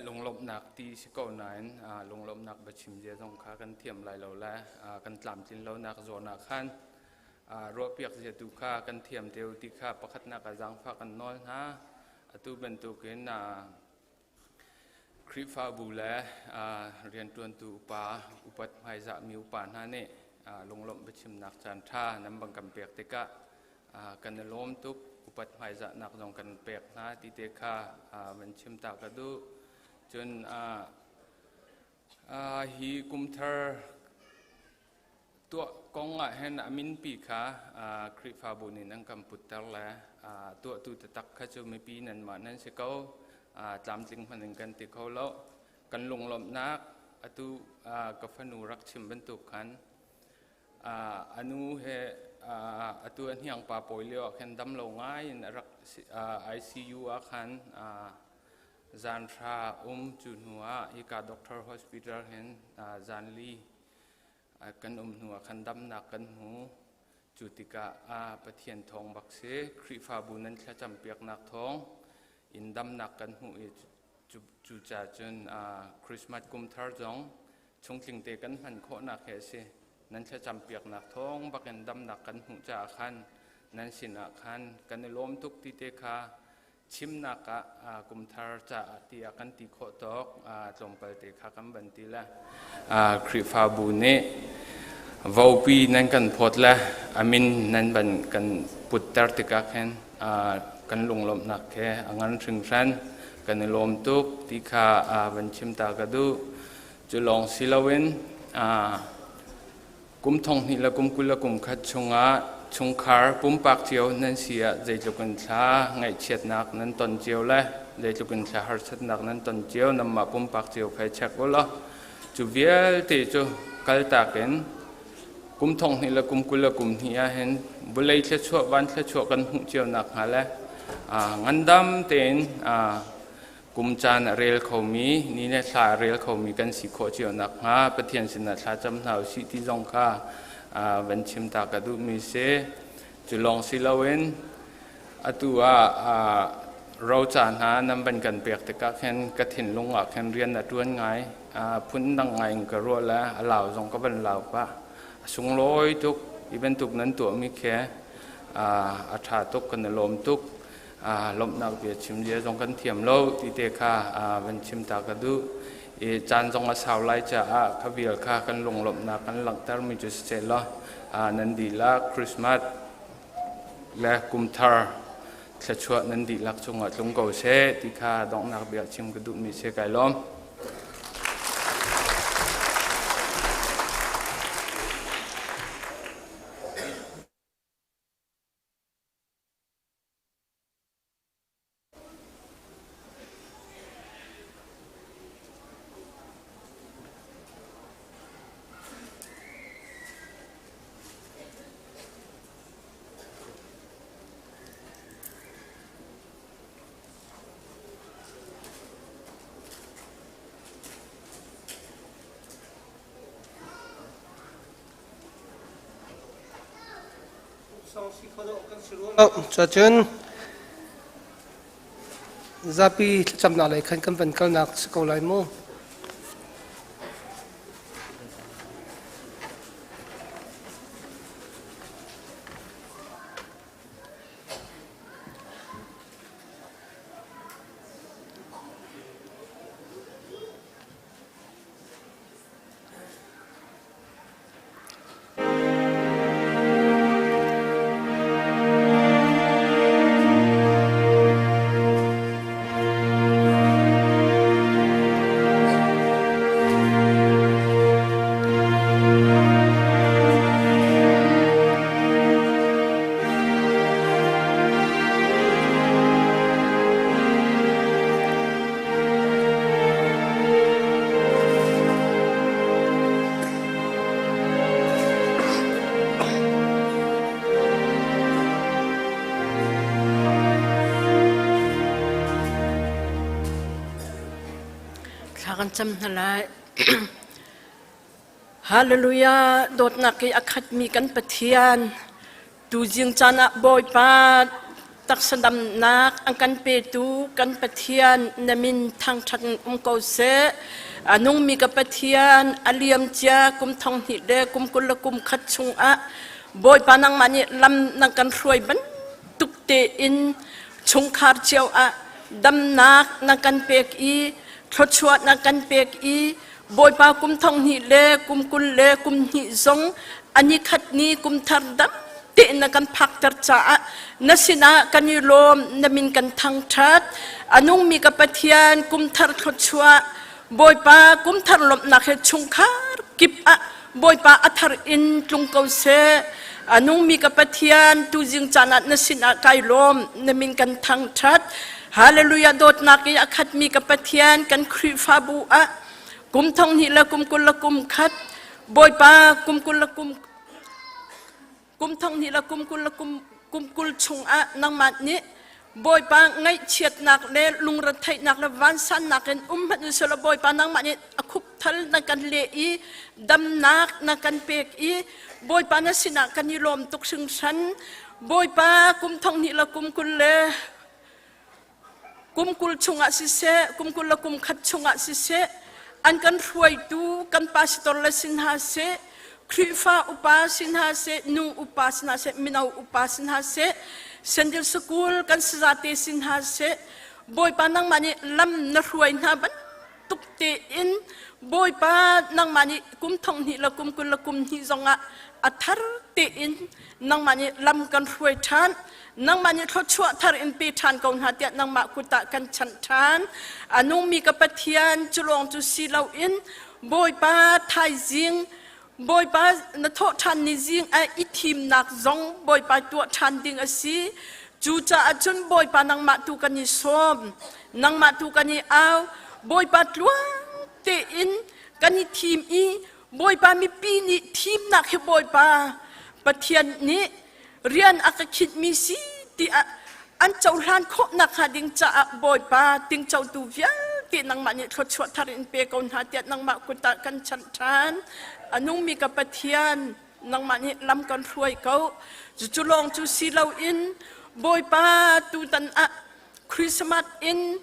lunglawmhnak ti si ko nain lunglawmhnak biachim zia zong kha kan thiam lai lo le kan tlamtlin lonak zawn ah khan ruahpiak zia tu kha kan thiam deuh ti kha pakhatnak ah zaangfah kan nawl hna. Atu bantukin Khrihfabu le rianṭuantu upa upat hmaizahmi upa hna nih lunglawmh biachimnak caan ṭha nan bang kan pek tikah kan i lawm tuk. Upat hmaizahnak zong kan pek hna ti te kha van chim ta ka duh. Cun hi kumthar tuah kong ah hin a minpi kha Khrihfabu nih nan kan putter le tuahtu taktak kha cu mipi nanmah nan si ko. Tlamtling hmanh in kan ti kho lo. Kan lunglawmhnak atu ka fanu rak chim bantuk khan A nu he atu a hniangpa pawi lio ah khan dam lo ngai in a rak ICU ah khan zan hra um cu hnu ah hika doctor hospital hin zan li kan um hnu ah khan damnak kan hmu. Cu tikah Pathian thawng bak si Khrihfabu nan thlacam piaknak thawng in damnak kan hmuh i cucaah cun Christmas kum thar zong chungtling te kan hman khawhnak hi a si. Nan thlacam piaknak thawng bakin damnak kan hmuh caah khan nan sinah khan kan i lawm tuk ti te kha chimnak ah kumthar caah tiah kan ti khawh tawk tlawmpal te kha kan van ti le Khrihfabu nih vopi nan kan phawt le a min nan van kan putter tikah khin kan lunglawmhnak he a ngan hringhran kan i lawm tuk ti kha van chim ta ka duh. Cu lawng si loin kum thong hnih le kum 20 le kum khat chungah chungkhar pumpak cio nan si ah zeitluk in thla ngaihchiatnak nan ton cio le zeitluk in thla harsatnak nan ton cio nanmah pumpak cio kha check u law cu vialte cu kaltak in kum thong hnih le kum 20 le kum hnih ah hin vawlei thluachuah van thluachuah kan hmuh cio nak hnga le ngandam tein kum caan a rel khomi ni le thla a rel khomi kan si khawh cio nakhnga Pathian sinah thla cam hna usih ti zong kha van chim ta ka duhmi si. Cu lawng si loin atu ah roca hna nan van kan pek tikah khin ka thinlung ah khin rian a ṭuan ngai. Phun dang ngai in ka ruah le a lau zong ka van lau pah. A sunglawi tuk hi bantuk nan tuahmi khi a ṭha tuk kan i lawm tuk. Lawmhnak bia chim zia zong kan thiam lo ti te kha van chim ta ka duh i caan zong a sau lai caah kha vial kha kan lunglawmhnak kan langhter mi cu siseh law nan dihlak Christmas le kumthar thluachuah nan dihlak cungah tlung ko seh ti kha donghnak bia chim ka duh mi si kai lawm. Cuacun zapi thlacamnak lei khan kan van kalnak si ko lai mu. kan cam hna lai. Hallelujah! Dawtnak i a khatmi kan Pathian, tuzing caan ah Bawipa taksa damnak an kan petu kan Pathian na min thangṭhat in um ko seh. A nungmi ka Pathian, a liam cia kum thong hnih le kum 21 chungah Bawipa nangmah nih lam nang kan hruai bantuk tein chungkhar cio ah damnak na kan pek i thluachuah na kan pek i Bawipa kum thong hnih le kum 20 le kum hnih zong ani khat ni kum thar dam tein na kan phakter caah na sinah kan i lawm, na min kan thangṭhat. A nungmi ka Pathian, kum thar thluachuah Bawipa kum thar lawmhnak he chungkhar kip ah Bawipa a thar in tlung ko seh. A nungmi ka Pathian, tuzing caan ah na sinah kai lawm, na min kan thangṭhat. Hallelujah! Dawtnak i a khatmi ka Pathian, kan Khrihfabu ah kum thong hnih le kum 21 Bawipa kum kul le kum kum thong hnih le kum 20 le kum 20 chungah nangmah nih Bawipa ngaihchiatnak le lungretheihnak le vansannak in um hmanh usih law Bawipa nangmah nih a khupthal na kan leh i damnak na kan pek i Bawipa na sinah kan i lawm tuk hringhran. Bawipa kum thong hnih le kum 20 le kum 20 chungah siseh, kum 20 le kum khat chungah siseh, an kan hruaitu kan pastor le sin hna seh, Khrihfa upa si hna seh, nu upa si hna seh, mino upa si hna seh, Sandil School kan sazate si hna seh, Bawipa nangmah nih lam na hruai hna bantuk tein Bawipa nangmah nih kum thong hnih le kum 20 le kum hnih zongah a thar tein nangmah nih lam kan hruai ṭhan, nangmah nih thluachuah thar in pe ṭhan ko hna tiah nangmah kut ah kan chanh ṭhan. A nungmi ka Pathian, cu lawng cu si loin Bawipa thaizing, Bawipa na thawh ṭhan ni zing ah i thimnak zong Bawipa tuah ṭhan ding a si. Cucaah cun Bawipa nangmah tu kan i sawm, nangmah tu kan i au, Bawipa tluang tein kan i thim i Bawipa mipi nih thimnak hi Bawipa Pathian nih rian a ka khinhmi si tiah an cohlan khawh nakhnga ding caah Bawipa tingcotu vialte nangmah nih thluachuah thar in pe ko hna tiah nangmah kut ah kan chanh ṭhan. A nungmi ka Pathian, nangmah nih lam kan hruai ko. Cucu lawng cu si loin Bawipa tutan ah Christmas in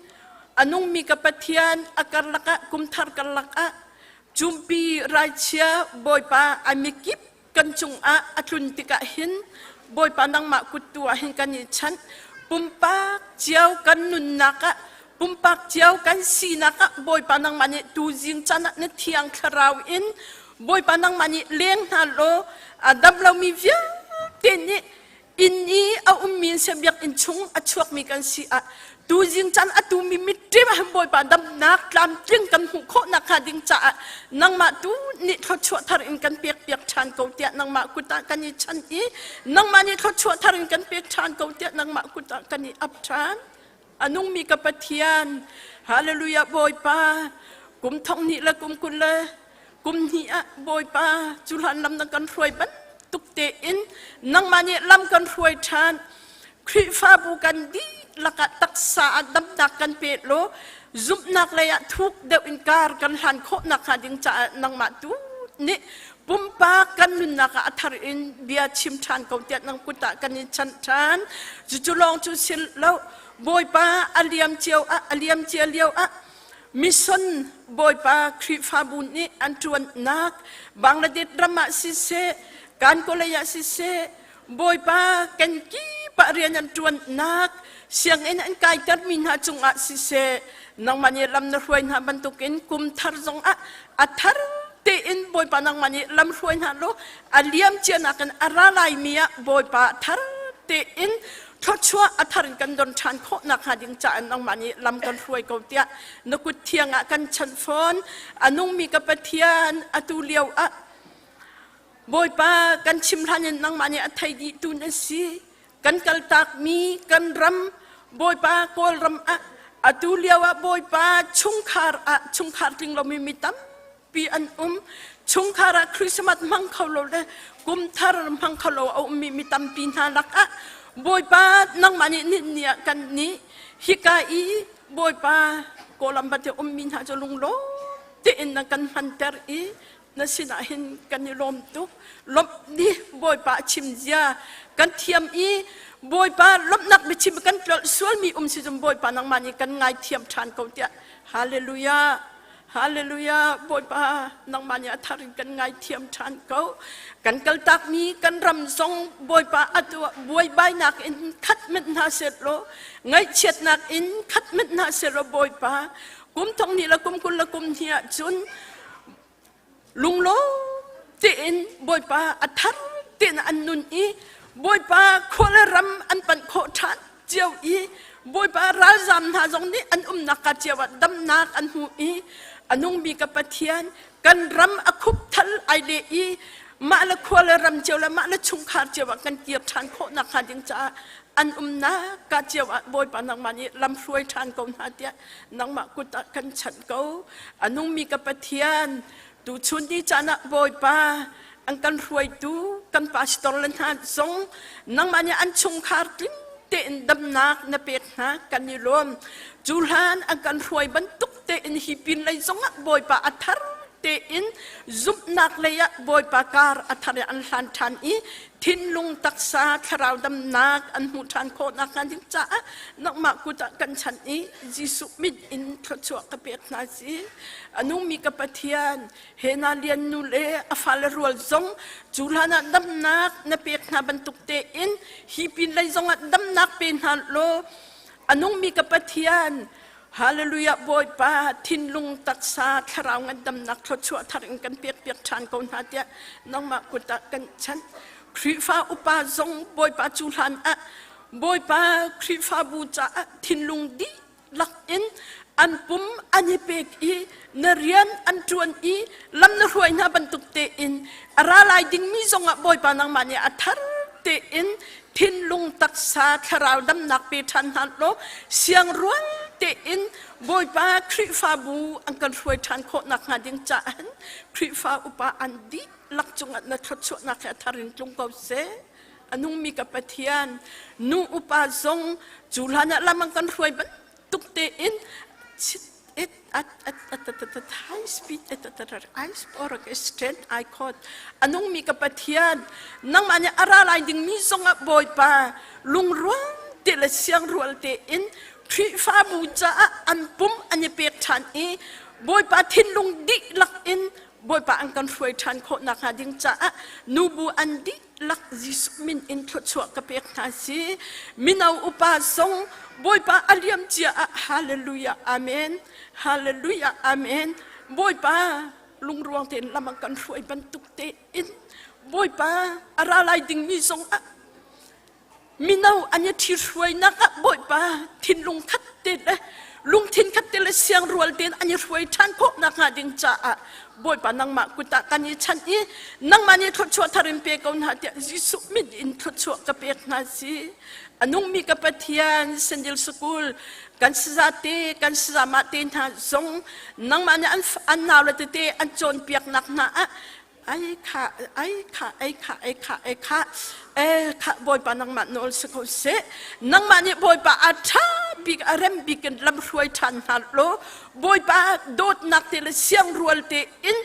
a nungmi ka Pathian a karlak ah kumthar karlak ah cumpi raichia Bawipa a mikip kan cungah a tlun tikah hin Bawipa nangmah kut tu ah hin kan i chanh. Pumpak cio kan nunnak ah, pumpak cio kan sinak ah Bawipa nangmah nih tuzing caan ah na thiang thlarau in Bawipa nangmah nih leng hna law a dam lomi vialte nih inn i a ummi in seh biakinn chung a chuakmi kan si ah tuzing caan a tumi mitṭim ah Bawipa damnak tlamtling kan hmuh khawh nakhnga ding caah nangmah tu nih thluachuah thar in kan pek piak ṭhan ko tiah nangmah kut ah kan i chan i nangmah nih thluachuah thar in kan pek ṭhan ko tiah nangmah kut ah kan i ap ṭhan. A nungmi ka Pathian, hallelujah! Bawipa kum thong hnih le kum 20 le kum hnih ah Bawipa cu hlan lam na kan hruai bantuk tein nangmah nih lam kan hruai ṭhan. Khrihfabu kan dihlak ah taksa ah damnak kan pe law zumhnak lei ah thuk deuh in kar kan hlan khawh nakhnga ding caah nangmah tu nih pumpak kan nunnak ah a thar in bia chim ṭhan ko tiah nang kut ah kan i chanh ṭhan. Cucu lawng cu si lo, Bawipa a liam cio ah a liam cia lio ah mission Bawipa Khrihfabu nih an ṭuannak Bangladesh ram ah siseh, Kankolei ah siseh, Bawipa kan kip ah rian an ṭuannak sianginn an kaitermi hna cungah siseh, nangmah nih lam na hruai hna bantukin kum thar zongah a thar tein Bawipa nangmah nih lam hruai hna law a liam cia nakin a ra laimi ah Bawipa thar tein thluachuah a thar in kan don ṭhan khawh nakhnga ding caah nangmah nih lam kan hruai ko tiah na kut thiang ah kan chanh fawn. A nungmi ka Pathian, atu lio ah Bawipa kan chim hlan in nangmah nih a thei dih tu na si. Kan kaltakmi kan ram Bawipa Kawlram ah atu lio ah Bawipa chungkhar ah chungkhar tling lomi mi tampi an um. Chungkhar ah Christmas hmang kho lo le kum thar hmang kho lo a ummi mi tampi hna lakah Bawipa nangmah nih ni ah kan nih hika i Bawipa Kawlam bate ummi hna cu lunglawm. tein na kan hmanter i na sinah hin kan i lawm tuk. Lawmh ni Bawipa a chim zia kan thiam i Bawipa lawmhnak biachim kan tlolh sualmi um si zum Bawipa nangmah nih kan ngaithiam ṭhan ko tiah Hallelujah Hallelujah Bawipa nangmah nih a thar in kan ngaithiam ṭhan ko. Kan kaltakmi kan ram zong Bawipa atu ah buaibainak in khat hmanh hna sehlaw ngaihchiatnak in khat hmanh hna sehlaw Bawipa kum thong hnih le kum 20 le kum hnih ahcun lunglawm tein Bawipa a thar tein an nun i Bawipa khua le ram an panh khawh ṭhan cio i Bawipa ralzam hna zong nih an umnak ka cio ah damnak an hmu i a nungmi ka Pathian kan ram a khup thal ai le i mah le khua le ram cio le mah le chungkhar cio ah kan kir ṭhan khawh nakhnga ding caah an umnak ka cio ah Bawipa nangmah nih lam hruai ṭhan ko hna tiah nangmah kut ah kan chanh ko. A nungmi ka Pathian, tuchun ni caan ah Bawipa an kan hruaitu kan pastor le hna zong nangmah nih an chungkhar tling tein damnak na pek hna kan i lawm. Cu hlan an kan hruai bantuk tein hi pin lei zongah Bawipa a thar tein zumhnak lei ah Bawipa kar a thar i an hlan ṭhan i thinlung taksa thlarau damnak an hmuh ṭhan khawh nakhnga ding caah nangmah kut ah kan chanh i Jesuh min in thluachuah ka pek hna si. A nungmi ka Pathian, he na lian nu le a fale rual zong cu hlan ah damnak na pek hna bantuk tein hi pin lei zong ah damnak pe hna law a nungmi ka Pathian, Hallelujah Bawipa thinlung taksa thlarau ngandamnak thluachuah thar in kan pek piak ṭhan ko hna tiah nangmah kut ah kan chanh. Khrihfa upa zong Bawipa cu hlan ah Bawipa Khrihfabu caah thinlung dihlak in an pum an i pek i na rian an ṭuan i lam na hruai hna bantuk tein a ra lai dingmi zongah Bawipa nangmah nih a thar tein thinlung taksa thlarau damnak pe ṭhan hna law siangrual tein Bawipa Khrihfabu an kan hruai ṭhan khawh nakhnga ding caah Khrihfa upa an dihlak cungah na thluachuahnak he a thar in tlung ko seh. A nungmi ka Pathian, nu upa zong cu hlan ah lam an kan hruai bantuk tein it at at at at at at high speed at at at at ice or stand I caught anung mi ka Pathian nangmah nih a ra lai ding mi zongah Bawipa lungrual te le siangrual te in Khrihfabu caah an pum an i pek ṭhan i Bawipa thinlung dihlak in Bawipa an kan hruai ṭhan khawh nakhnga ding caah nubu an dihlak Jesuh min in thluachuah ka pek hna si. Mino upa zong Bawipa a liam cia ah Hallelujah Amen Hallelujah Amen Bawipa lungruang tein lam an kan hruai bantuk tein Bawipa a ra lai dingmi zong ah Mino an i ṭhithruainak ah Bawipa thinlung khat te le lungthin khat te le siangrual tein an i hruai ṭhan khawh nakhnga ding caah Bawipa nangmah kut ah kan i chanh i nangmah nih thluachuah thar in pe ko hna tiah Jesuh min in thluachuah ka pek hna si. A nungmi ka Pathian Sandil School kan sazate kan sazamah te hna zong nangmah nih an, an naule tete an cawnpiaknak hna ah Ai kha, ai kha, ai kha, ai kha, ai kha, e kha Bawipa nangmah nawl si ko seh. Nangmah nih Bawipa a ṭha bik, a rem bik in lam hruai ṭhan hna law Bawipa dawtnak te le siangrual te in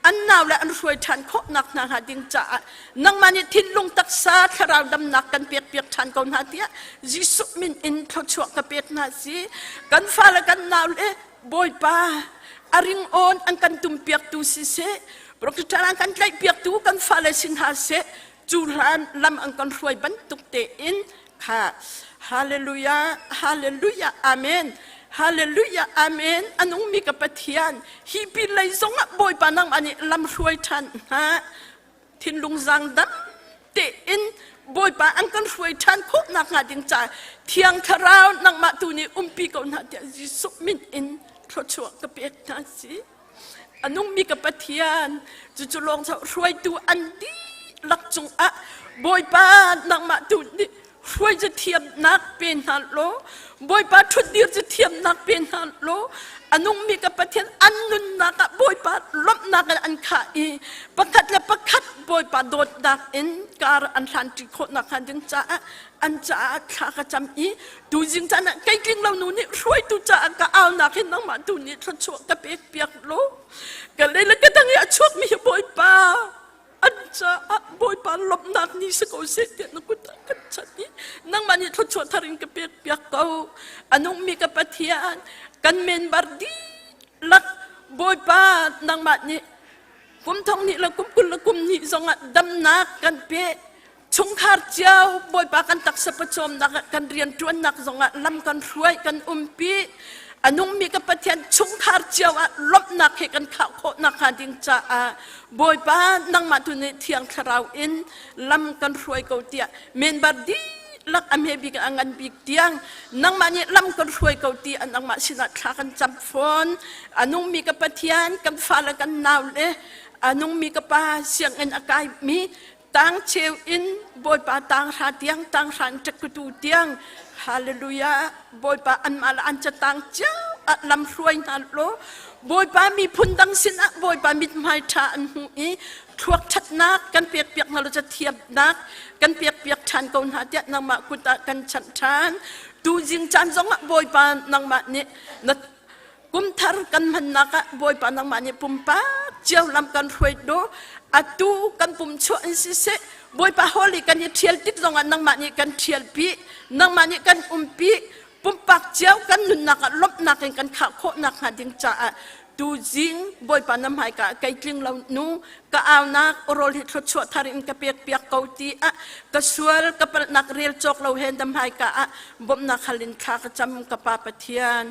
an nau le an hruai ṭhan khawh nak hna hnga ding caah nangmah nih thinlung taksa thlarau damnak kan pek piak ṭhan ko hna tiah Jesuh min in thluachuah ka pek hna si. Kan fale kan nau le Bawipa a ringawn an kan tumpiaktu siseh, Protestant an kan tlaihpiaktu kan fale si hna seh, cu hlan lam an kan hruai bantuk tein kha Hallelujah, Hallelujah, Amen. Hallelujah, Amen. A nungmi ka Pathian, hi pin lei zongah Bawipa nangmah nih lam hruai ṭhan hna. Thinlung zaangdam tein Bawipa an kan hruai ṭhan khawh nakhnga ding caah Thiang Thlarau nangmah tu nih umpi ko hna tiah Jesuh min in thluachuah ka pek hna si. A nungmi ka Pathian, cucu lawng hruaitu an dihlak cungah Bawipa nangmah tu nih hruai cu thiamnak pe hna law Bawipa ṭhutdir cu thiamnak pe hna law a nungmi ka Pathian an nunnak ah Bawipa lawmhnak in an khah i pakhat le pakhat Bawipa Bawipa dawtnak in kar an hlanṭi khawh nakhnga ding caah an caah thla ka cam i tuzing caan ah kei tling lo nu nih hruaitu caah ka aunak hin nangmah tu nih thluachuah ka pek piak law ka lei le ka dang i a chuakmi hi Bawipa an caah Bawipa lawmhnak ni si ko seh tiah na kut ah kan chanh i nangmah nih thluachuah thar in ka pek piak ko. A nungmi ka Pathian, kan member dihlak Bawipa nangmah nih kum thong hnih le kum 20 le kum hnih zongah damnak kan pe. Chungkhar cio Bawipa kan taksa pawcawmnak ah kan rianṭuannak zongah lam kan hruai kan umpi. A nungmi ka Pathian, chungkhar cio ah lawmhnak he kan khah khawh nakhnga ding caah Bawipa nangmah tu nih Thiang Thlarau in lam kan hruai ko tiah member dihlak a hme bik a ngan bik tiang nangmah nih lam kan hruai ko ti an nangmah sinah thla kan cam fawn. A nungmi ka Pathian, kan fale kan naule, a nungmi ka pa, sianginn a kaimi tang cheu in Bawipa tang hra tiang, tang hra in ṭekkutu tiang, hallelujah, Bawipa anmah le an catang cio ah lam hruai hna law Bawipa miphun dang sinah Bawipa mithmai ṭha an hmu i thluak ṭhatnak kan pek piak hna law, cathiamnak kan pek piak ṭhan ko hna tiah nangmah kut ah kan chanh ṭhan. Tuzing caan zongah Bawipa nangmah nih na Kumthar kan hmannak ah Bawipa nangmah nih pumpak cio lam kan hruai do. Atu kan pum chuah in siseh, Bawipa holi kan i ṭhial tik zongah nangmah nih kan ṭhial pi, nangmah nih kan umpi. Pumpak cio kan nunnak ah lawmhnak in kan khah khawh nakhnga ding caah tuzing Bawipa na hmaika ah kei tling lo nu ka aunak rawl hi thluachuah thar in ka pek piak ko ti ah ka sual ka palhnak rel cawk lo he na hmaika ah bawmhnak hal in thla ka cam, ka Pa Pathian.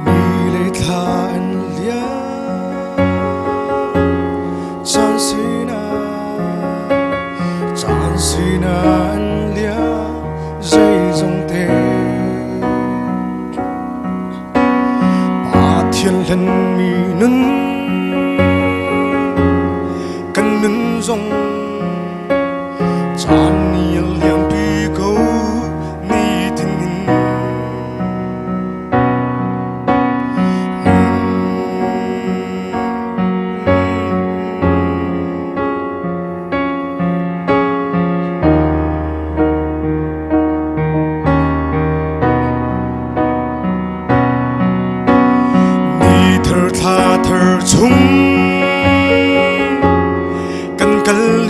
Mi le thla an liam, caan sinah, caan sinah an liam zeizong te. Pathian hlenmi nun kan nun zong caan nih a liampi ko nitin in. Ni thar thla thar chung kan kal.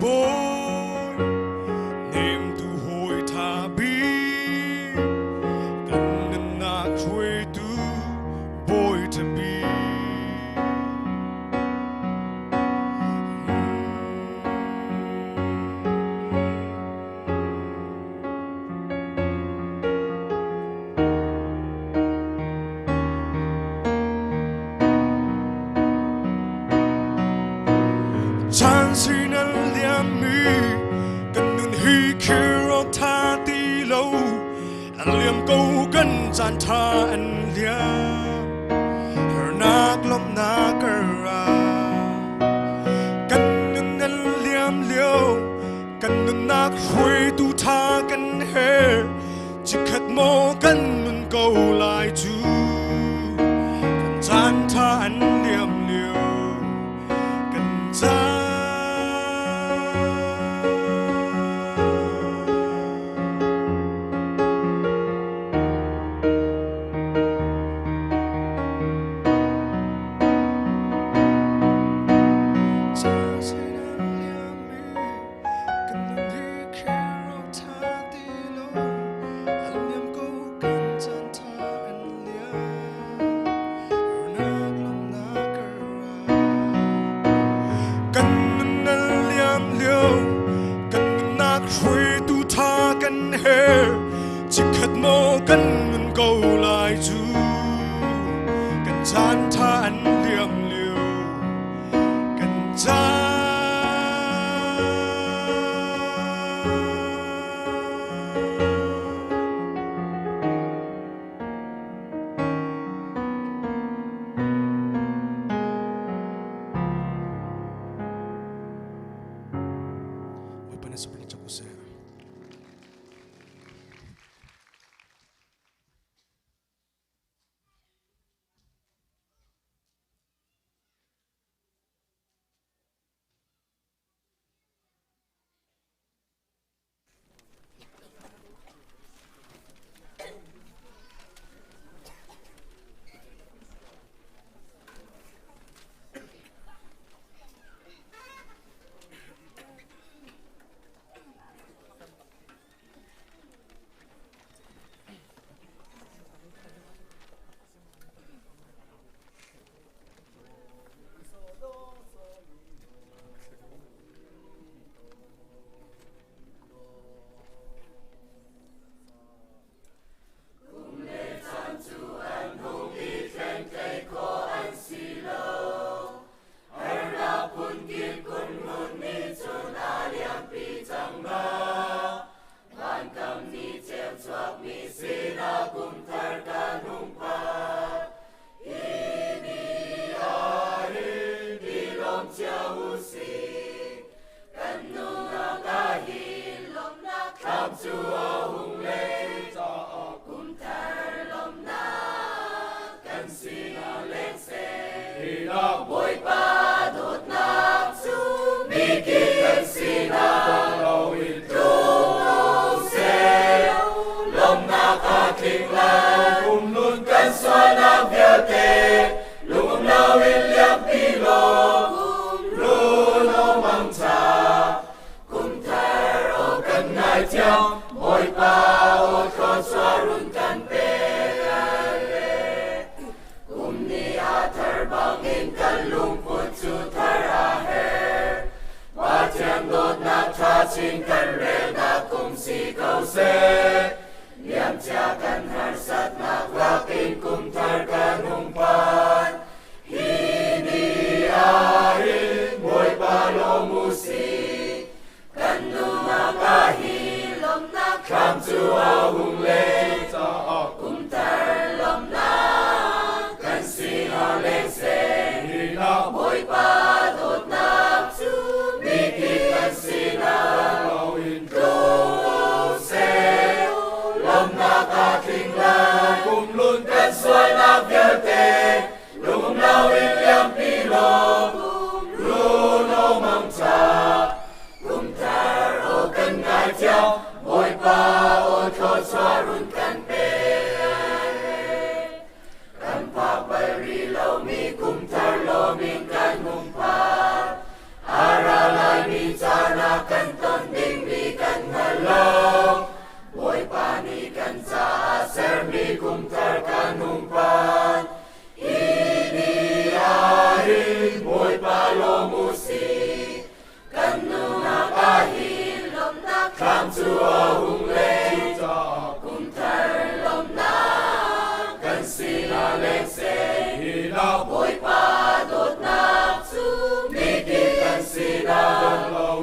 Bawi, hnemtu hawi ṭha bik, kan nunnak hruaitu Bawi ṭha bik. Chan sin an liammi kan nun hi khiro tha ti lo, an liam ko kan caan tha an liam, harnak lawmhnak kara kan nun an liam lio. Kan nunnak hruaitu ṭha kan herh, chikkhat maw kan nun ko lai cu, kan caan ṭha an liam lio, kan caan. Caan sin an liammi kan nun hi khero ṭha ti lo, an liam ko kan caan ṭha an liam, harnak lawmhnak kara kan nun an liam lio. Kan nunnak hruaitu ṭha kan herh, chikkhat maw kan nun ko lai cu, kan caan ṭha an liam lio, kan caan. Bawipa nih sapring cak u seh.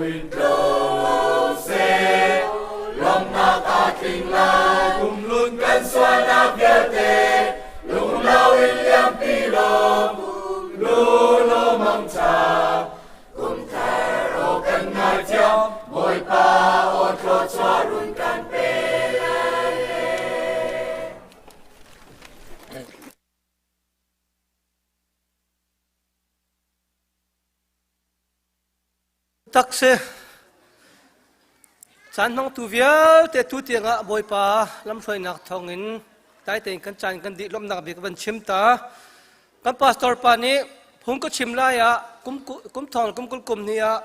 in tlung seh, lawmhnak a tling lai. Kumhlun kan sualnak vialte lunglo in liampi law, kumhlun aw mangṭha. Kumthar aw kan ngaithiam, Bawipa aw thluachuah run kan pe lai. Tak si. Caan hmangtu vialte tu tiangah Bawipa lamhruainak thawngin dai tein kan caan kan dih lawmhnak bik van chim ta. Kan pastor pa nih phung ka chim lai ah kum kum thong kum kul kum ni ah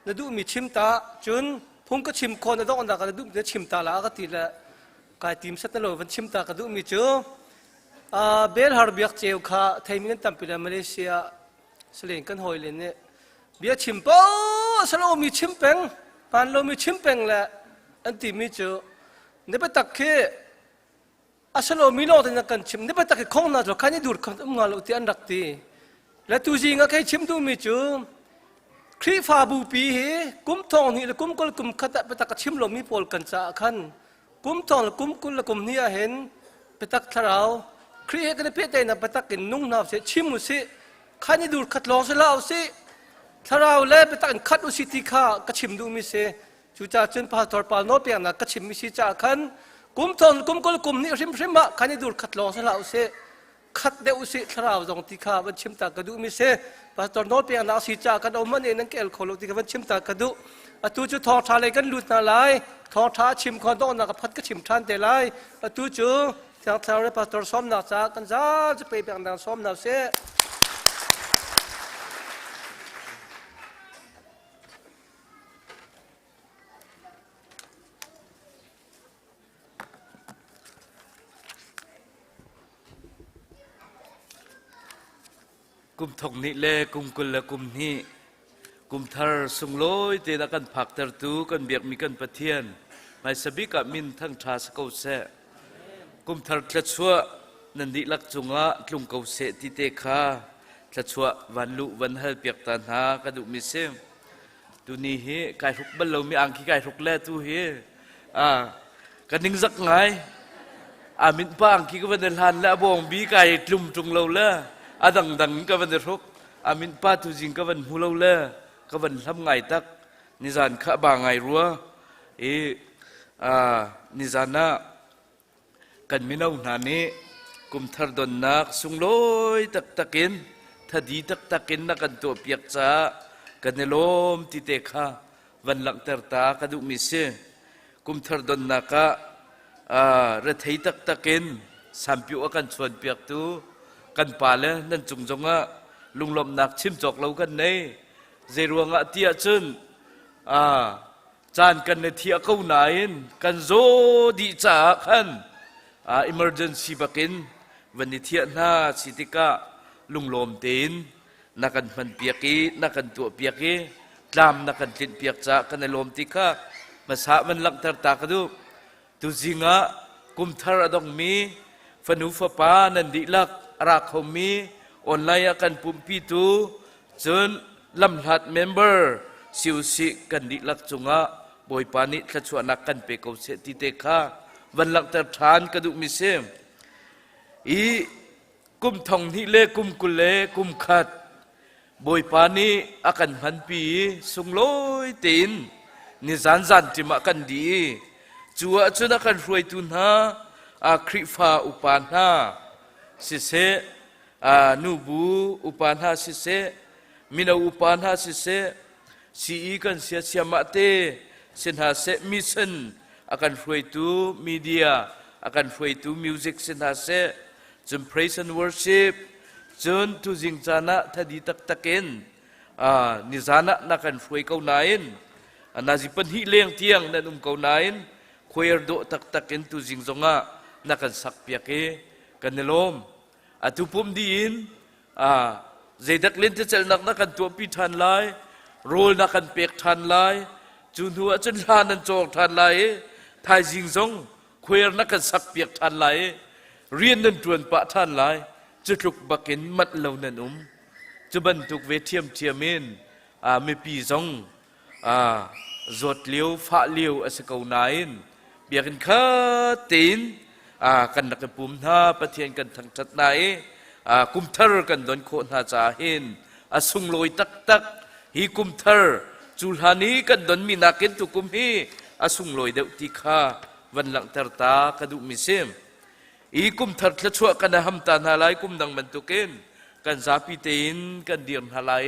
na duhmi chim ta cun phung ka chim khaw na donghnak na duhmi na chim ta la ka ti le kai tim set na lo van chim ta ka duhmi cu Belhar biak ceu kha theimi nan tampi le Malaysia salen kan hawi le nih bia chim po salomi chim peng pan lomi chim peng le an timi cu ne biatak khi a salomi lawng te kan chim ne biatak khi khong na cu khan i dur khan um nga lo ti an rak ti le tu zing a kai chim duhmi cu Khrihfabu pi hi kum thong hnih le kum kul kum khat ah biatak a chim lomi pawl kan caah khan kum thong le kum 20 le kum hnih ah hin biatak thlarau Khrih he kan i pehtlaihnak biatak in nung hna usih chim usih khan i dur khat lawng si hlah usih thlarau le biatak in khat usih ti kha ka chim duhmi si cucaah cun pastor pa nawl peknak ka chimmi si caah khan kum thong kum 20 kum hnih hrimhrim ah khan i dur khat lawng si hlah usih khat deuh usih thlarau zong ti kha van chim ta ka duh mi si pastor nawl peknak si caah kan um an nan kel kho lo ti kha van chim ta ka duh atu cu thawngtha lei kan lut hna lai thawngtha chim kho donghnak ka phat ka chim than te lai atu cu thiang thlarau le pastor sawmnak caah kan za cu pe pek dang sawm hna sih Kum thok hnih le kum 20 le kum hnih kum thar sunglawi te na kan phaktertu kan biakmi kan Pathian hmaisa bik ah min thangṭha si ko seh. Kum thar thluachuah nan dihlak cungah tlung ko seh ti te kha thluachuah van luh van hal piak ta hna ka duhmi si. Tuni hi kai hruk bal lomi angki kai hruk le tu hi ka ningzak ngai. A min pa angki ka van i hlan le a bawng bi kai tlum ṭung lo le a dangdang in ka van i hruk. A min pa tu zing ka van hmu lo le ka van hlam ngai tak. Nizan kha ba ngai rua. I nizan ah Kan mino hna nih kumthar donnak sunglawi taktak in thadi taktak in na kan tuahpiak caah kan i lawm ti te kha van langhter ta ka duhmi si. Kumthar donnak ah rethei taktak in sampiu a kan chuanpiaktu kan pale nan cung zongah lunglawmhnak chim cawk lo kan nei. Zeiruangah ti ahcun caan kan i thiah ko nain kan zaw dih caah khan emergency bakin van i thiah hna si tikah lunglawm tein na kan hmanpiak i na kan tuahpiak i tlam na kan tlinhpiak caah kan i lawm ti kha hmasa van langhter ta ka duh. Tuzing ah kumthar a dongmi fanu fapa nan dihlak a ra khomi online ah kan pumhpitu cun lamhlat member si usih kan dihlak cungah Bawipa nih thluachuahnak kan pe ko seh ti te kha van langhter ṭhan ka duhmi si. I kum thong hnih le kum 20 le kum khat Bawipa nih a kan hmanpi i sunglawi tein nizan zanṭim ah kan dih i cu ahcun a kan hruaitu hna a Khrihfa upa hna siseh nubu upa hna siseh mino upa hna siseh CE kan sia siamah te si hna seh mission a kan hruaitu media a kan hruaitu music si hna seh cun praise and worship cun tuzing caan ah thadi taktak in nizan ah na kan hruai ko nain nazi pahnih leng tiang nan um ko nain choir dawh taktak in tuzing zongah na kan sak piak i kan i lawm atu pum di in zeidak lentecelhnak na kan tuahpi ṭhan lai rawl na kan pek ṭhan lai cu hnu ah cun hla nan cawng ṭhan lai i thaizing zong khuair na kan sak piak ṭhan lai i rian nan ṭuan pah ṭhan lai cu tluk bakin manh lo nan um cu bantuk ve ṭhiamṭhiam in mipi zong Zawt lio fah lio a si ko nain biakinn khat tein kan rak i pum hna. Pathian kan thangṭhat hna i kumthar kan don khawh hna caah hin a sunglawi taktak. Hi kumthar cu hlan i kan donmi nakin tukum hi a sunglawi deuh ti kha van langhter ta ka duhmi si. I kumthar thluachuah kan ham ta hna lai. Kum dang bantukin kan zapi tein kan dir hna lai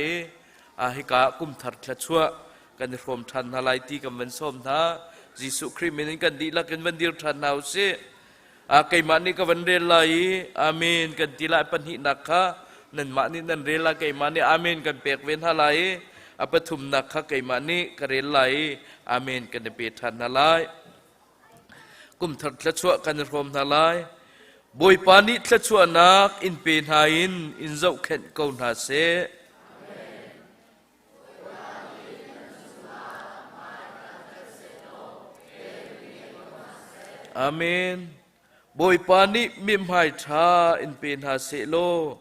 i hika kumthar thluachuah kan i hrawm ṭhan hna lai ti kan van sawm hna. Jesuh Khrih min in kan dihlak in van dir ṭhan hna u sih. Keimah nih ka van rel lai i amen kan ti lai. Pahnihnak kha nanmah nih nan rel lai, keimah nih amen kan pek ve hna lai i a pathumnak kha keimah nih ka rel lai i amen kan i pe ṭhan hna lai. Kumthar thluachuah kan i hrawm hna lai. Bawipa nih thluachuahnak in pe hna in in zohkhenh ko hna seh. Amen. Bawipa nih mithmai ṭha in pe hna seh law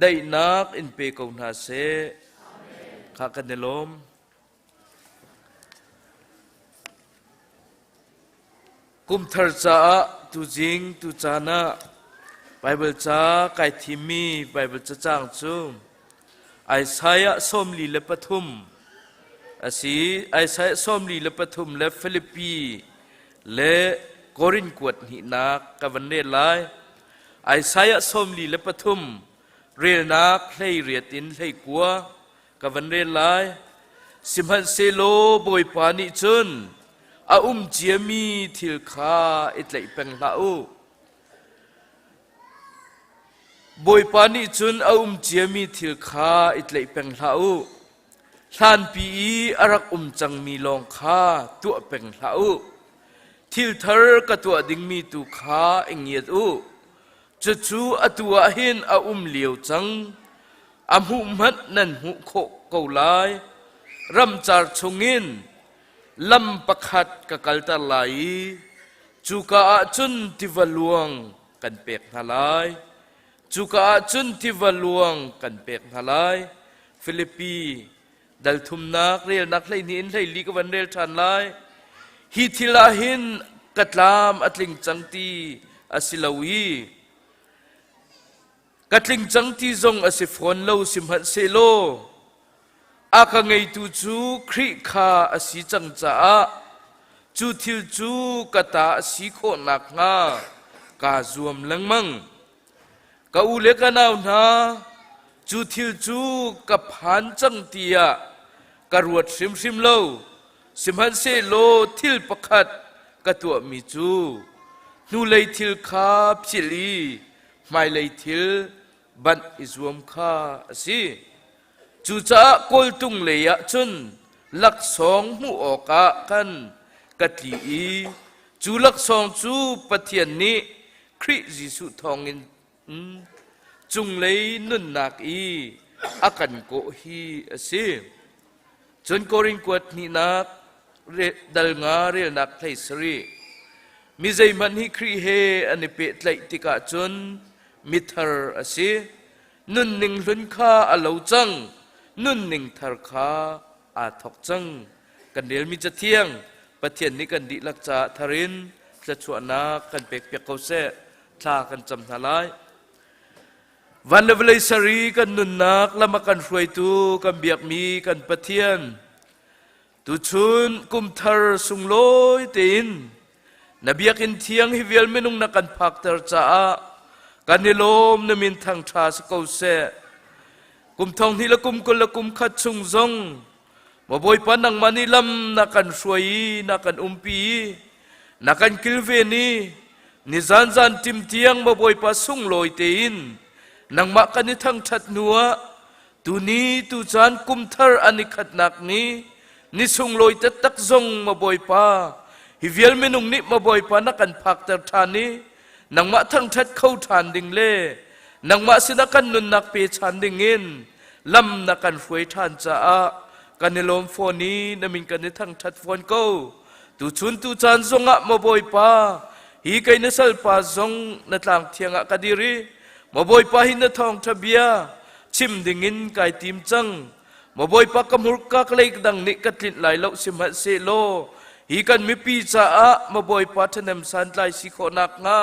daihnak in pe ko hna seh. Kha kan i lawm. Kumthar caah tuzing tucaan ah Baibal ca kai thimmi Baibal cacang cu Isaiah 43 a si. Isaiah 43 le Filipi le Korin kuat hnihnak ka van rel lai. Isaiah 43 relnak 18 in 19 ka van rel lai. Sihmanhsehlaw Bawipa nih cun a um ciami thil kha i tlaih peng hlah u. Bawipa nih cun a um ciami thil kha i tlaih peng hlah u. Hlanpi i a rak um cangmi lawng kha tuah peng hlah u. Thil thar ka tuah dingmi tu kha i ngiat u. Cucu atu ah hin a um lio cang. A hmuh hmanh nan hmuh khawh ko lai. Ramcar chungin lam pakhat ka kalter lai i cuka ah cun tiva luang kan pek hna lai. Cuka ah cun tiva luang kan pek hna lai. Filipi dal thumnak relnak 12 in 14 ka van rel ṭhan lai. Hi thil ah hin ka tlam a tling cang ti a si lo i ka tling cang ti zong a si fawn lo, sihmanhsehlaw a ka ngeitu cu Khrih kha a si cang caah cu thil cu ka ta a si khawh nakhnga kaa zuam lengmang. Ka u le ka nau hna, cu thil cu ka phan cang tiah ka ruat hrimhrim lo. Sihmanhsehlaw thil pakhat ka tuahmi cu hnulei thil kha philh i hmailei thil banh i zuam kha a si. Cucaah kawltung lei ah cun laksawng hmuh awkah khan ka tli i cu laksawng cu Pathian nih Khrih Jesuh thawngin cunglei nunnak i a kan kawh hi a si. Cun Korin kuat hnihnak dal nga relnak 17. Mi zeihmanh hi Khrih he an i pehtlaih tikah cun mithar a si. Nunning hlun kha a lo cang, nunning thar kha aa thawk cang. Kan relmi Cathiang Pathian nih kan dihlak caah thar in thluachuahnak kan pekpiak ko seh. Thla kan cam hna lai. Van le vawlei sari kan nunnak lam a kan hruaitu kan biakmi kan Pathian, tuchun kumthar sunglawi tein na biakinn thiang hi vial minung na kan phakter caah kan i lawm. Na min thangṭha si ko seh. Kum thong hnih le kum 21 chung zong maw Bawipa, nangmah nih lam na kan hruai i na kan umpi i na kan kilven i nizan zan ṭim tiang maw Bawipa sunglawi tein nangmah kan i thangṭhat hnuah tuni tucaan kumthar an i khatnak ni ni sunglawi taktak zong maw Bawipa hi vial minung nih maw Bawipa na kan phakter ṭhan i nangmah thangṭhat kho ṭhan ding le nangmah sinah kan nunnak pe ṭhan dingin lam na kan hruai ṭhan caah kan i lawm fawn i na min kan i thangṭhat fawn ko. Tuchun tucaan zongah maw Bawipa hi kei na salpa zong na tlang thiang ah ka dir i maw Bawipa hi na thawngṭha bia chim dingin kai tim cang. Maw Bawipa ka hmurka ka lei dang nih ka tlinh lai lo sihmanhsehlaw hi kan mipi caah maw Bawipa ṭhahnem santlai si khawh nakhnga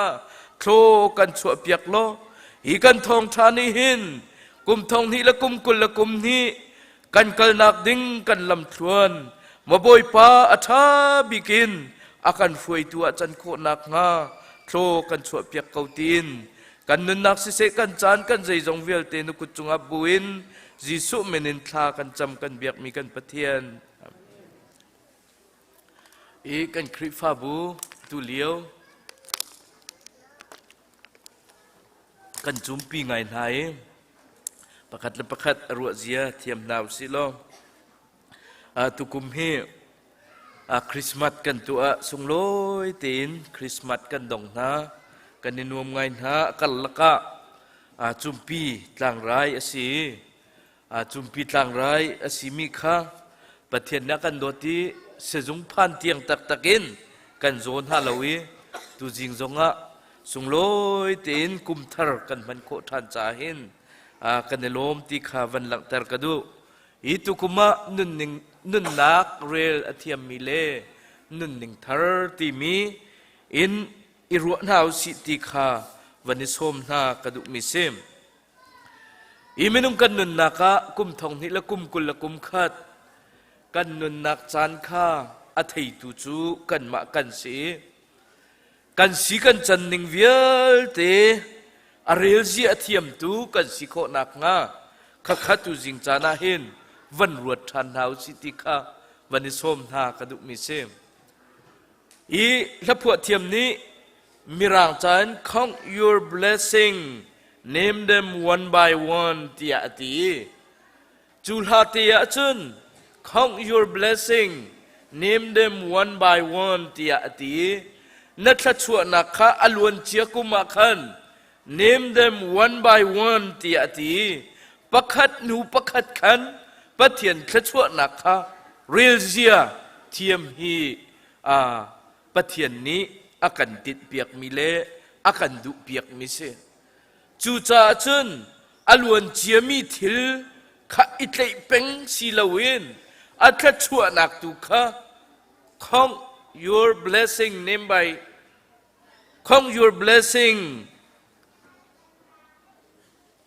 thlaw kan chuahpiak law hi kan thawngṭha nih hin kum thong hnih le kum 20 le kum hnih kan kalnak ding kan lamthluan maw Bawipa a ṭha bik in a kan hruaitu ah can khawh nakhnga thlaw kan chuahpiak ko tiin kan nunnak siseh kan caan kan zeizong vialte na kut cungah buin Jesuh min in thla kan cam kan biakmi kan Pathian. I kan Khrihfabu tu lio kan cumpi ngai hna i pakhat le pakhat a ruah zia thiam hna usih law tukum hi Christmas kan tuah sunglawi tein Christmas kan dong hna kan i nuam ngai hna kal lakah cumpi tlangrai a si i cumpi tlangrai a simi kha Pathian nih a kan dawt i sizung phan tiang taktak in kan zaw hna lo i tuzing zongah sunglawi tein kum thar kan hman khawh ṭhan caah hin kan i lawm ti kha van langhter ka duh. Hi tukum ah nunning nunnak rel a thiammi le nunning thar timi in i ruah hna usih ti kha van i sawm hna ka duhmi si. Hi minung kan nunnak ah kum thong hnih le kum 20 le kum khat kan nunnak caan kha a theitu cu kanmah kan si i kan si kan can ning vialte a rel zia a thiamtu kan si khawh nakhnga khakha tu zing caan ah hin van ruat ṭhan hna usih ti kha van i sawm hna ka duhmi si. I hlaphuah thiam nih Mirang ca in count your blessing, name them one by one tiah a ti. Cu hla te ah cun count your blessing, name them one by one tiah a ti. Na thluachuahnak kha a luan cia kum ah khan name them one by one tiah a ti. Pakhat hnu pakhat khan Pathian thluachuahnak kha rel zia thiam hi Pathian nih a kan tinhpiakmi le a kan duhpiakmi si. Cucaah cun a luan ciami thil kha i tlaih peng si loin a thluachuahnak tu kha count your blessing name by count your blessing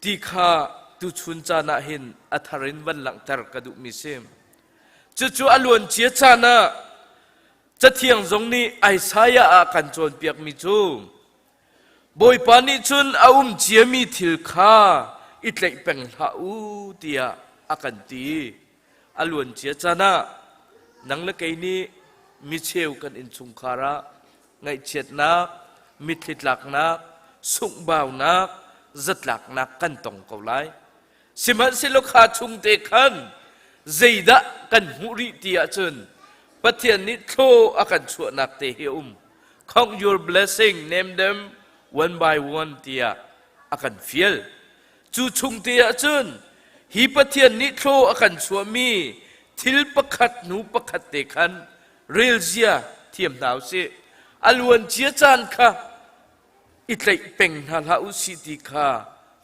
ti kha tuchun caan ah hin a thar in van langhter ka duhmi si. Cucu a luancia caan ah Cathiang zong nih Isaiah ah kan cawnpiakmi cu Bawipa nih cun a um ciami thil kha i tlaih peng hlah u tiah a kan ti. A luancia caan ah nang le kei nih micheu kan innchungkhar ah ngaihchiatnak, mitthli tlaknak, sunghbaunak, zatlaknak kan tong ko lai. Sihmanhsehlaw kha chung te khan zeidah kan hmuh rih ti ahcun Pathian nih thlaw a kan chuahnak te hi a um. Count your blessing, name them one by one tiah a kan fial. Cu chung te ahcun hi Pathian nih thlaw a kan chuahmi thil pakhat hnu pakhat te khan rel zia thiam hna usih. A luan cia caan kha i tlaih peng hna hlah usih ti kha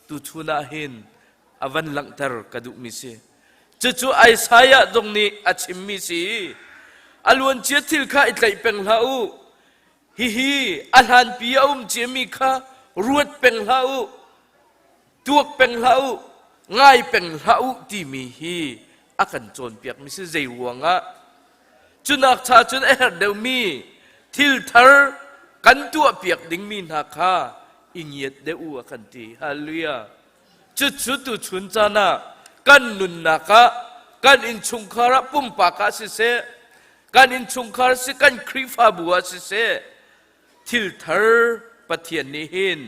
tuchun ah hin a van langhter ka duhmi si. Cucu Isaiah zong nih a chimmi si. A luan cia thil kha i tlaih peng hlah u. Hihi a hlanpi a um ciami kha ruat peng hlah u. Tuak peng hlah u. Ngai peng hlah u timi hi a kan cawnpiakmi si zei ruangah cunak cha cun a herh deuhmi thil thar kan tuahpiak dingmi hna kha i ngiat deuh u a kan ti. Hallelujah. Cucu tuchun caan ah kan nunnak ah kan innchungkhar ah pumpak ah siseh kan innchungkhar si kan Khrihfabu ah siseh thil thar Pathian nih hin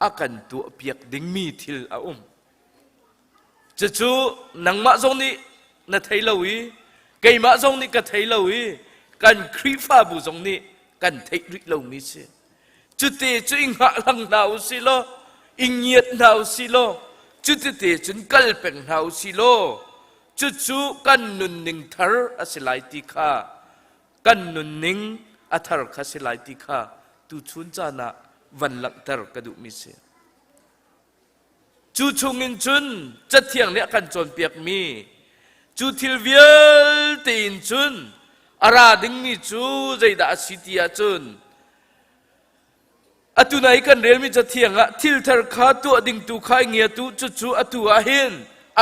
a kan tuahpiak dingmi thil a um. Cucu nangmah zong nih na thei lo i keimah zong nih ka thei lo i kan Khrihfabu zong nih kan theih rih lomi si. Cute cu i hngahhlang hna u sih law i ngiat hna u sih law cutete cun kal peng hna u sih law cucu kan nunning thar a si lai ti kha kan nunning a thar kha si lai ti kha tuchun caan ah van langhter ka duhmi si. Cu chungin cun Cathiang nih a kan cawnpiakmi. Cu thil vialte in cun a ra dingmi cu zeidah a si ti ahcun atu nai kan relmi cathiang ah thil thar kha tuah ding tu kha i ngiatu cucu atu ah hin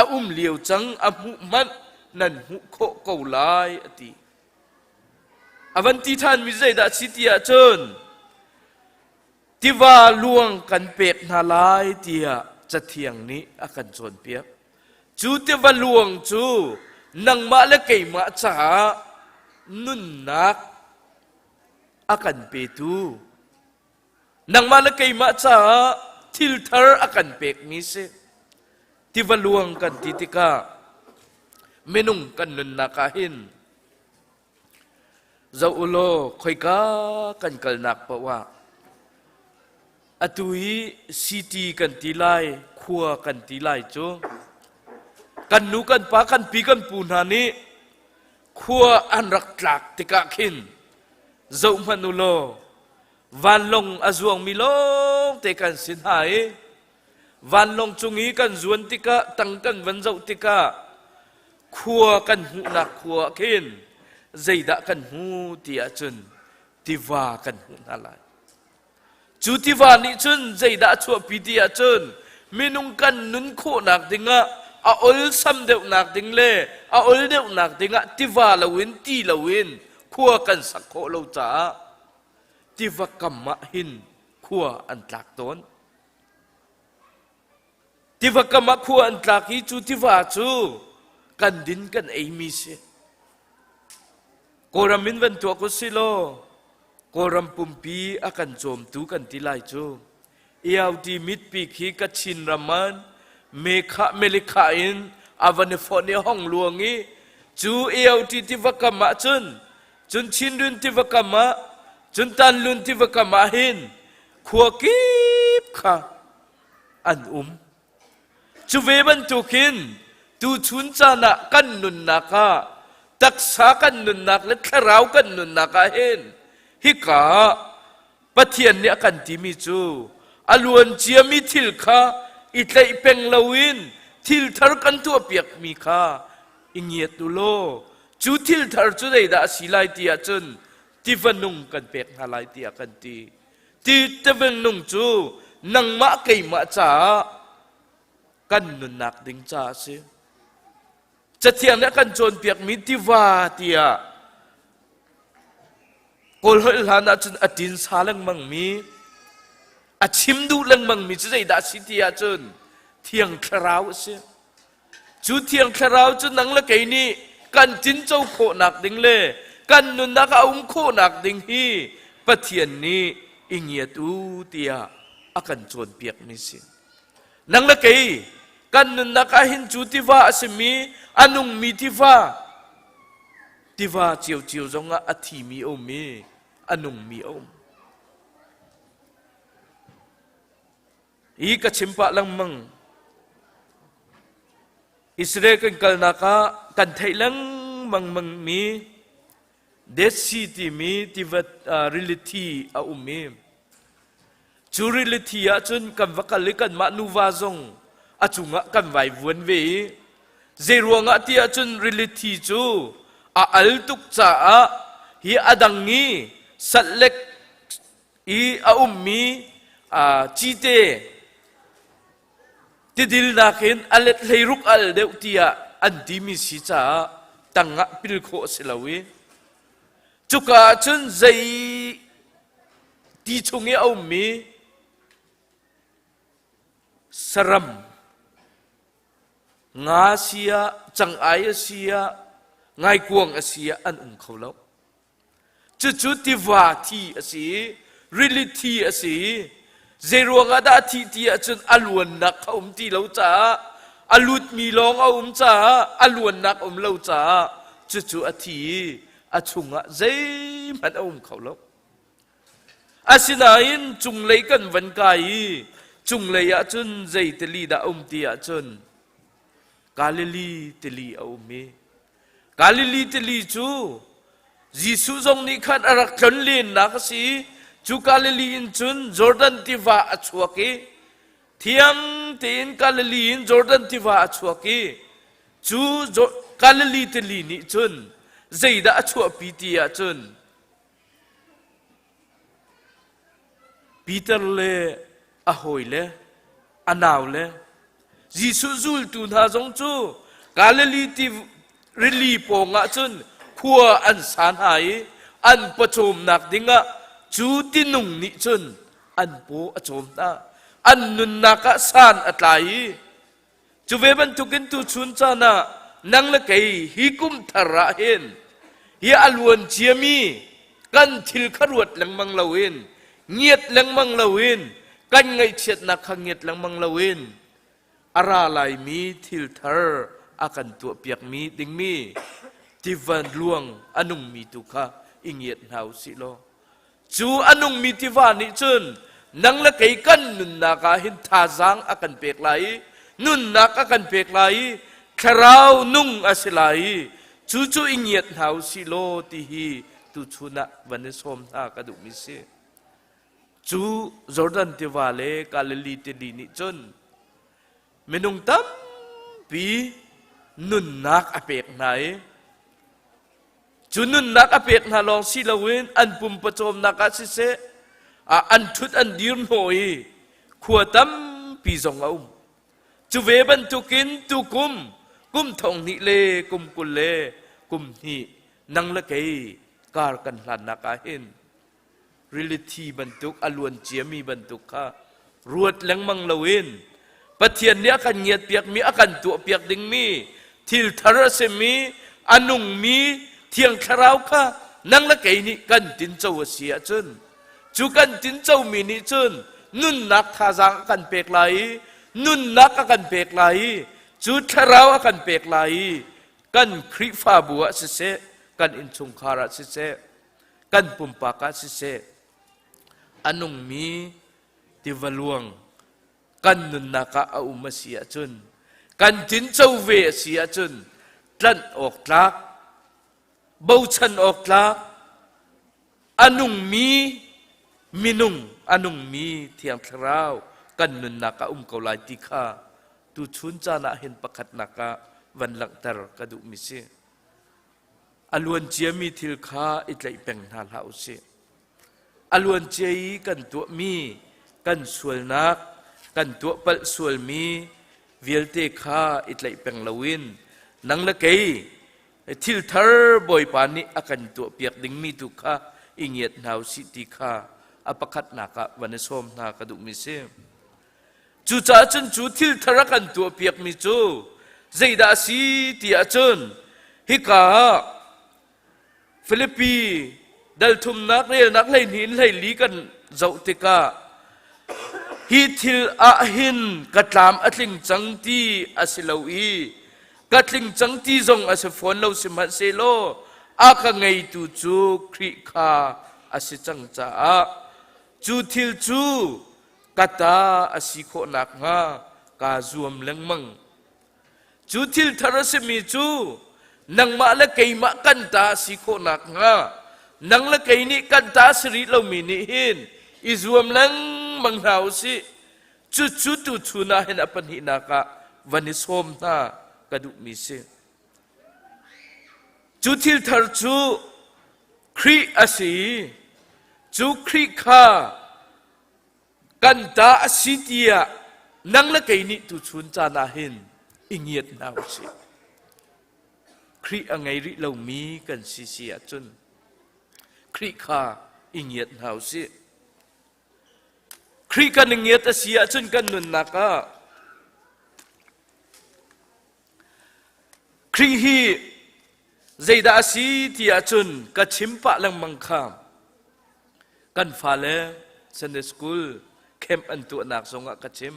a um lio cang a hmuh hmanh nan hmuh khawh ko lai a ti. A van ti ṭhanmi zeidah a si ti ahcun tiva luang kan pek hna lai tiah Cathiang nih a kan cawnpiak. Cu tiva luang cu nangmah le keimah caah nunnak a kan petu nangmah le keimah caah thil thar a kan pekmi si. Tiva luang kan ti tikah minung kan nunnak ah hin Zoh u law khoika kan kalnak paoh ah atu hi city kan ti lai, khua kan ti lai cu kan nu kan pa kan pi kan pu hna nih khua an rak tlak tikah khin zoh hmanh u law vanlawng a zuangmi lawngte kan si hna i vanlawng cung i kan zuan tikah tang kan van zoh tikah khua kan hmuhnak khua ah khin zeidah kan hmu ti ahcun tiva kan hmuh hna lai. Cu tiva nih cun zeidah a chuahpi ti ahcun minung kan nun khawhnak dingah a olsam deuhnak ding le a ol deuhnak dingah tiva loin ti loin khua kan sak khawh lo caah tiva kam ah hin khua an tlak tawn. Tiva kam ah khua an tlak i cu tiva cu kan din kan eimi si. Kawlram in van tuak u si law Kawlram pumpi a kan cawmtu kan ti lai cu. AOT mitpi khi Kachin ram an mekha melikha in a van i fonh i hong luang i cu AOT tiva kam ah cun cun Chinrin tiva kam ah cun Tanlun tiva kam ah hin khua kip kha an um. Cu ve bantukin tuchun caan ah kan nunnak ah taksa kan nunnak le thlarau kan nunnak ah hin hika ah Pathian nih a kan timi cu a luan ciami thil kha i tlaih peng loin thil thar kan tuahpiakmi kha i ngiat u law cu thil thar cu zeidah a si lai ti ahcun tiva nung kan pek hna lai tiah kan ti. Ti tiva nung cu nangmah keimah caah kan nunnak ding caah a si. Cathiang nih a kan cawnpiakmi tiva tiah Kawl holh hlan ahcun a tin sa lengmangmi a chim duh lengmangmi cu zeidah a si ti ahcun Thiang Thlarau a si. Cu Thiang Thlarau cu nang le kei nih kan tinco khawhnak ding le kan nunnak a um khawhnak ding hi Pathian nih i ngiat u tiah a kan cawnpiakmi si. Nang le kei kan nunnak ah hin cu tiva a simi a nungmi tiva tiva ciocio zongah a thimi a um i a nungmi a um. Hi ka chim pah lengmang. Israel kan kalnak ah kan theih lengmang mi Dead Sea timi tiva rili thi a um i cu rili thi ahcun kan va kal i kanmah nuva zong a cungah kan vai vuan ve i zei ruangah ti ahcun rili thi cu a al tuk caah hi a dang i satlek i a ummi cite tidil nakin a let hleiruk al deuh tiah an timi si caah tangah pil khawh a si lo i cuka ah cun zei ti chung i a ummi saram nga si ah cangai a si ah ngaikuang a si ah an um kho lo. Cucu tiva thi a si i rili thi a si i zeiruang ah dah a thih ti ahcun a luannak kha um ti lo caah a lutmi lawng a um caah a luannak um lo caah cucu a thi i a chungah zeihmanh a um kho lo. Asinain cunglei kan van kai i cunglei ahcun zei tili dah a um ti ahcun Galilee tili a um i Galilee tili cu Jesuh zong nih khan a rak tlon lennak a si i cu Galilee in cun Jordan tiva a chuak i thiang tein Galilee in Jordan tiva a chuak i cu. Galilee tili nih cun zeidah a chuahpi ti ahcun Peter le a hawile a naule Jesuh zultu hna zong cu Galilee ti rili pawngah cun khua an sa hna i an pawcawmnak dingah cu tinung nih cun an paw a cawm hna. An nunnak ah san a tlai i cu ve bantukin tuchun caan ah nang le kei hi kum thar ah hin hi a luan ciami kan thil kha ruat lengmang loin ngiat lengmang loin kan ngaihchiatnak kha ngiat lengmang loin a ra laimi thil thar a kan tuahpiakmi dingmi tiva luang a nungmi tu kha i ngiat hna u sih law cu a nungmi tiva nih cun nang le kei kan nunnak ah hin thazaang a kan pek lai i nunnak a kan pek lai i thlarau nung a si lai i cu cu i ngiat hna u sih law ti hi tuchun ah van i sawm hna ka duhmi si. Cu Jordan tiva le Galilee tili nih cun minung tampi nunnak a pek hna i cu nunnak a pek hna lawng si loin an pum pawcawmnak ah siseh an ṭhut an dir hnawh i khua tampi zong a um. Cu ve bantukin tukum kum thong hnih le kum 20 le kum hnih nang le kei kar kan hlannak ah hin rili thi bantuk a luan ciami bantuk kha ruat lengmang loin Pathian nih a kan ngiatpiakmi a kan tuahpiak dingmi thil thar a simi a nungmi Thiang Thlarau kha nang le kei nih kan tinco a si ahcun cu kan tincomi nih cun nunnak thazaang a kan pek lai i nunnak a kan pek lai i cu thlarau a kan pek lai i kan Khrihfabu ah siseh kan innchungkhar ah siseh kan pumpak ah siseh a nungmi tiva luang kan nunnak ah a um a si ahcun kan tinco ve a si ahcun tlanh awk tlak bochan awk tlak a nungmi minung a nungmi thiang thlarau kan nunnak ah um ko lai ti kha tuchun caan ah hin pakhatnak ah van langhter ka duhmi si. A luan ciami thil kha i tlaih peng hna hlah u sih. A luan cia i kan tuahmi kan sualnak, kan tuah palh sualmi vialte kha i tlaih peng loin nang le kei thil thar Bawipa nih a kan tuahpiak dingmi tu kha i ngiat hna u sih ti kha a pakhatnak ah van i sawm hna ka duhmi si. Cucaah cun cu thil thar a kan tuahpiakmi cu zeidah a si ti ahcun hika ah Filipi dal thumnak relnak 12 in 14 kan zoh tikah hi thil ah hin ka tlam a tling cang ti a si lo i ka tling cang ti zong a si fawn lo sihmanhsehlaw a ka ngeitu cu Khrih kha a si cang caah cu thil cu ka ta a si khawh nakhnga kaa zuam lengmang. Cu thil thar a simi cu nangmah le keimah kan ta a si khawh nakhnga nang le kei nih kan ta a si rih lomi nih hin i zuam lengmang hna u sih. Cucu tuchun ah hin a pahnihnak ah van i sawm hna ka duhmi si. Cu thil thar cu Khrih a si i cu Khrih kha kan ta a si tiah nang le kei nih tuchun caan ah hin i ngiat hna u sih. Khrih a ngei rih lomi kan si si ahcun Khrih kha i ngiat hna u sih. Khrih kan i ngiat a si ahcun kan nunnak ah Khrih hi zeidah a si ti ahcun ka chim pah lengmang kha kan fale Sunday school camp an tuahnak zongah ka chim.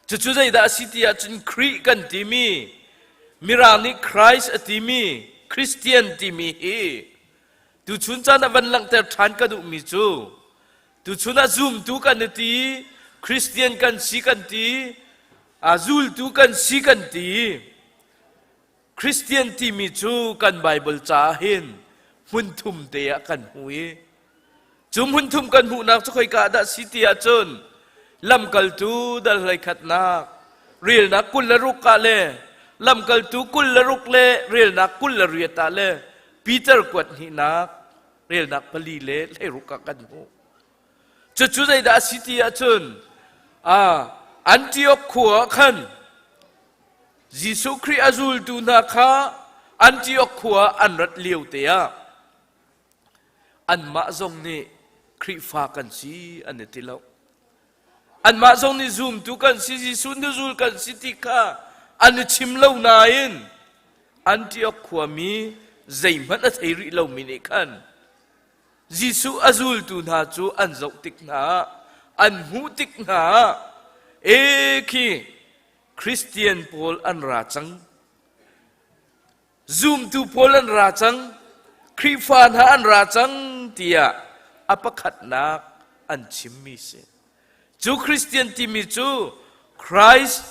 Cucu zeidah a si ti ahcun Khrih kan timi Mirang nih Christ a timi Christian timi hi tuchun caan ah van langhter ṭhan ka duhmi cu tuchun ah zumtu kan i ti Christian kan si kan ti a zultu kan si kan ti Christian timi cu kan Bible caah hin hmun thum te ah kan hmu i cu hmun thum kan hmuhnak cu khoika dah si ti ahcun lamkaltu dal hlei khatnak relnak 26 ah le. Lamkaltu 26 le relnak 28 ah le Peter kuat hnihnak relnak pali le 16 ah kan hmuh. Cucu zeidah a si ti ahcun Antioch khua ah khan Jesuh Khrih a zultu hna kha Antioch khua an rat lio te ah anmah zong nih Khrihfa kan si an i ti lo. Anmah zong nih zumtu kan si, Jesuh hnuzul kan si ti kha an i chim lo nain Antioch khuami zeihmanh a thei rih lomi nih khan Jesuh a zultu hna cu an zoh tik hna ah, an hmuh tik hna ah, e khi Christian pawl an ra cang. Zumtu pawl an ra cang, Khrihfa hna an ra cang tiah a pakhatnak an chimmi si. Cu Christian timi cu Christ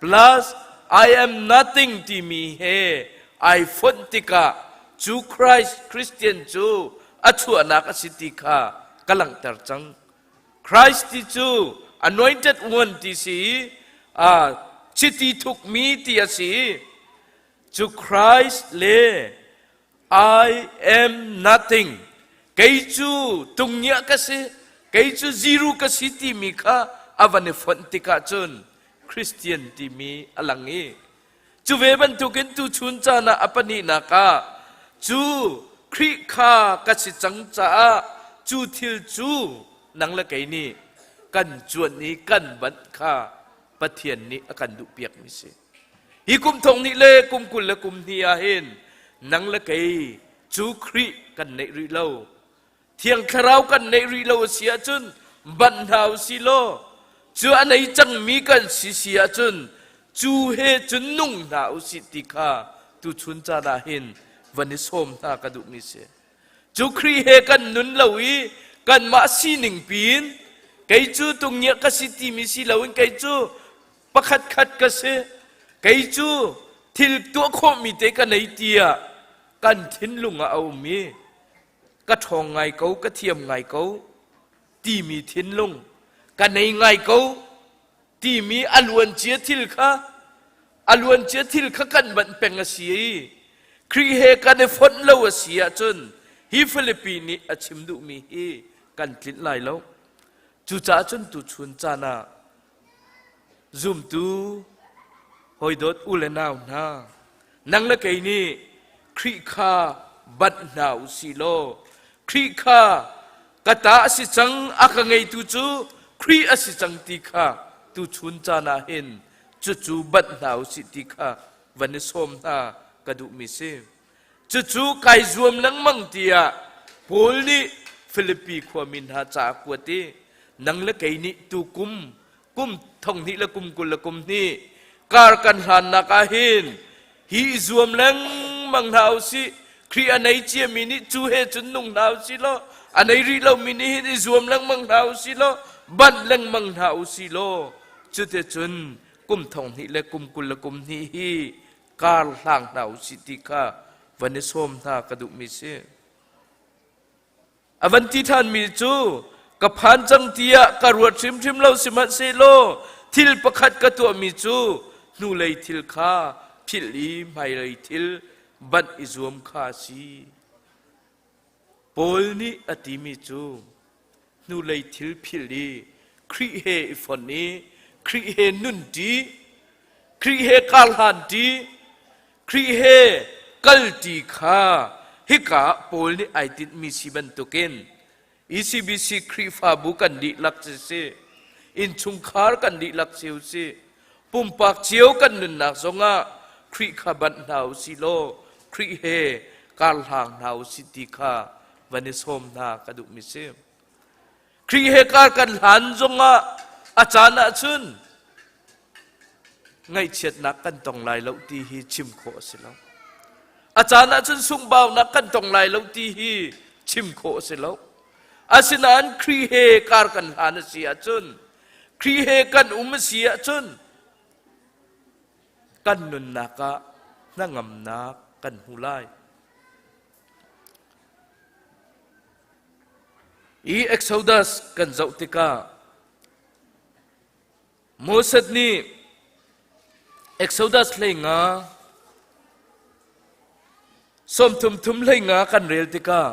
plus I am nothing timi he ai fonh tikah cu Christ Christian cu a chuahnak a si ti kha ka langhter cang. Christ ti cu anointed one ti si i chiti thukmi ti a si i Cu Christ le I am nothing, kei cu tungngia ka si, kei cu zero ka si timi kha a van i fonh tikah cun Christian timi a lang i cu ve bantukin tuchun caan ah a pahnihnak ah cu Khrih kha ka si cang caah cu thil cu nang le kei nih kan cuanh i kan banh kha Pathian nih a kan duhpiakmi si. Hi kum thong nih le kum 20 le kum hnih ah hin nang le kei cu Khrih kan neih rih lo. Thiang Thlarau kan neih rih lo a si ahcun banh hna u si law cu a nei cangmi kan si si ahcun cu he cun nung hna u sih ti kha tuchun caan ah hin van i sawm hna ka duhmi si. Cu Khrih he kan nun lo i kanmah sining piin kei cu tungngia ka si timi si loin kei cu pakhat khat ka si kei cu thil tuah khawhmi te ka nei tiah kan thinlung ah a um i ka ṭhawng ngai ko ka thiam ngai ko timi thinlung ka nei ngai ko timi a luancia thil kha a luancia thil kha kan banh peng a si i Khrih he kan i fonh lo a si ahcun hi Filipi nih a chim duhmi hi kan tlinh lai lo. Cucaah cun tuchun caan ah Zumtu hawidawt u le nau hna, nang le kei nih Khrih kha banh hna u sih law Khrih kha ka ta a si cang, a ka ngeitu cu Khrih a si cang ti kha tuchun caan ah hin cucu banh hna u sih ti kha van i sawm hna ka duhmi si. Cucu kai zuam lengmang tiah Paul nih Filipi khuami hna ca a kuat i nang le kei nih tukum kum 20 le kum 22 kar kan hlannak ah hin hi i zuam lengmang hna u sih. Khrih a nei ciami nih cu he cun nung hna u sih law a nei rih lomi nih hin i zuam lengmang hna u sih law banh lengmang hna u sih law cuticun kum 20 le kum 22 hi kar hlang hna u sih ti kha van i sawm hna ka duhmi si. A van ti ṭhanmi cu ka phan cang tiah ka ruat hrimhrim lo sihmanhsehlaw thil pakhat ka tuahmi cu hnulei thil kha philh i hmailei thil banh i zuam kha a si. Paul nih a timi cu hnulei thil philh i Khrih he i fonh i Khrih he nunṭi, Khrih he karhlanṭi, Khrih he kalṭi kha hika ah Paul nih ai tinhmi si bantukin ECBC Khrihfabu kan dihlak siseh, innchungkhar kan dihlak cio sih, pumpak cio kan nunnak zongah Khrih kha banh hna u sih law Khrih he karhlang hna u sih ti kha van i sawm hna ka duhmi si. Khrih he kar kan hlan zongah a caan ahcun ngaihchiatnak kan tong lai lo ti hi chim khawh a si lo. A caan ahcun sunghbaunak kan tong lai lo ti hi chim khawh a si lo. Asinain Khrih he kar kan hlan a si ahcun Khrih he kan um a si ahcun kan nunnak ah hnangamnak kan hmu lai. I Exodus kan zoh tikah Moses nih Exodus hlei nga sawmthum thum hlei nga kan rel tikah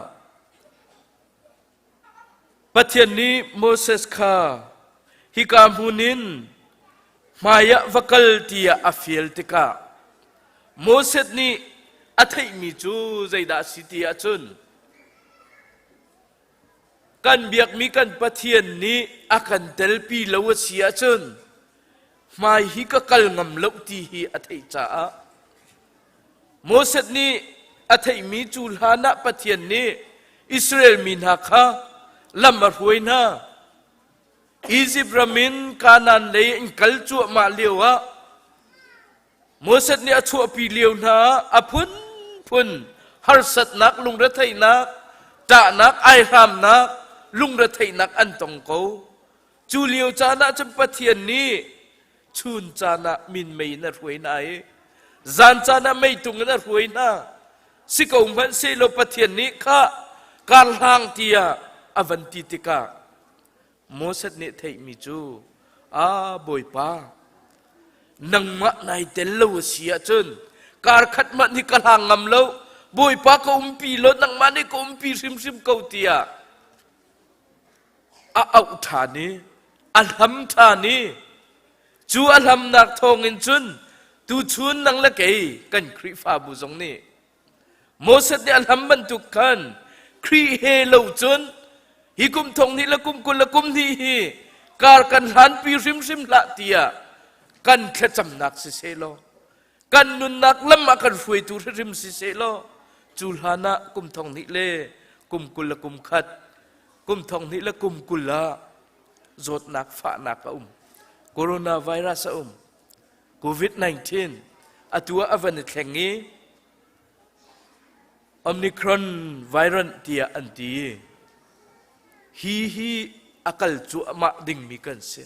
Pathian nih Moses kha hika hmun in hmaiah va kal tiah a fial tikah Moses nih a theihmi cu zeidah a si ti ahcun kan biakmi kan Pathian nih a kan telpi lo a si ahcun hmai hi ka kal ngam lo ti hi a theih caah Moses nih a theihmi cu hlanah Pathian nih Israel mi hna kha lam a hruai hna. Izipt ram in Kanaan lei in kal cuahmah lioah Moses nih a chuahpi lio hna ah a phunphun harsatnak, lungretheihnak, ṭahnak, aihramnak, lungretheihnak an tong ko. Cu lio caan ah cun Pathian nih chun caan ah minmei in a hruai hna i zan caan ah meitung in a hruai hna. Si ko hmanhsehlaw Pathian nih khah kar hlang tiah a van ti tikah Moses nih theihmi cu a Bawipa nangmah nai tel lo a si ahcun kar khat hmanh hi ka hlang ngam lo Bawipa ka umpi lo nangmah nih ka umpi hrimhrim ko tiah a auh ṭhan i a hlam ṭhan i cu a hlamnak thawngin cun tuchun nang le kei kan Khrihfabu zong nih Moses nih a hlam bantuk khan Khrih he lo cun hi kum thong hnih le kum 20 le kum hnih hi kar kan hlanpi hrimhrim hlah tiah kan thlacamnak si seh law kan nunnak lam ah kan hruaitu hrimhrim si seh law cu hlan ah kum thong hnih le kum 20 le kum khat kum thong hnih le kum 20 ah zawtnak fahnak a um coronavirus a um covid-19 atu ah a van i thleng i omicron virus tiah an ti hi hi a kal cuahmah dingmi kan si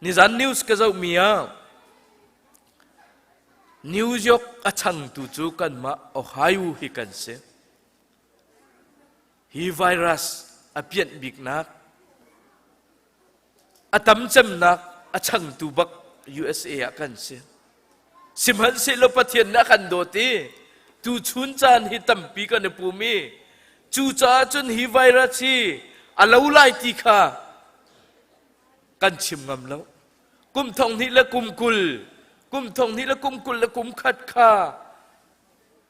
nizan news ka zohmi ah New York a changtu cu kanmah Ohio hi kan si Hi virus a pianh biknak, a tam cemnak a changtu bak USA ah kan si. Sihmanhsehlaw Pathian nih a kan dawt i tuchun caan hi tampi kan i pum i cucaah cun hi virus hi a lo lai ti kha kan chim ngam lo. Kum thong hnih le kum 20, kum thong hnih le kum 20 le kum khat kha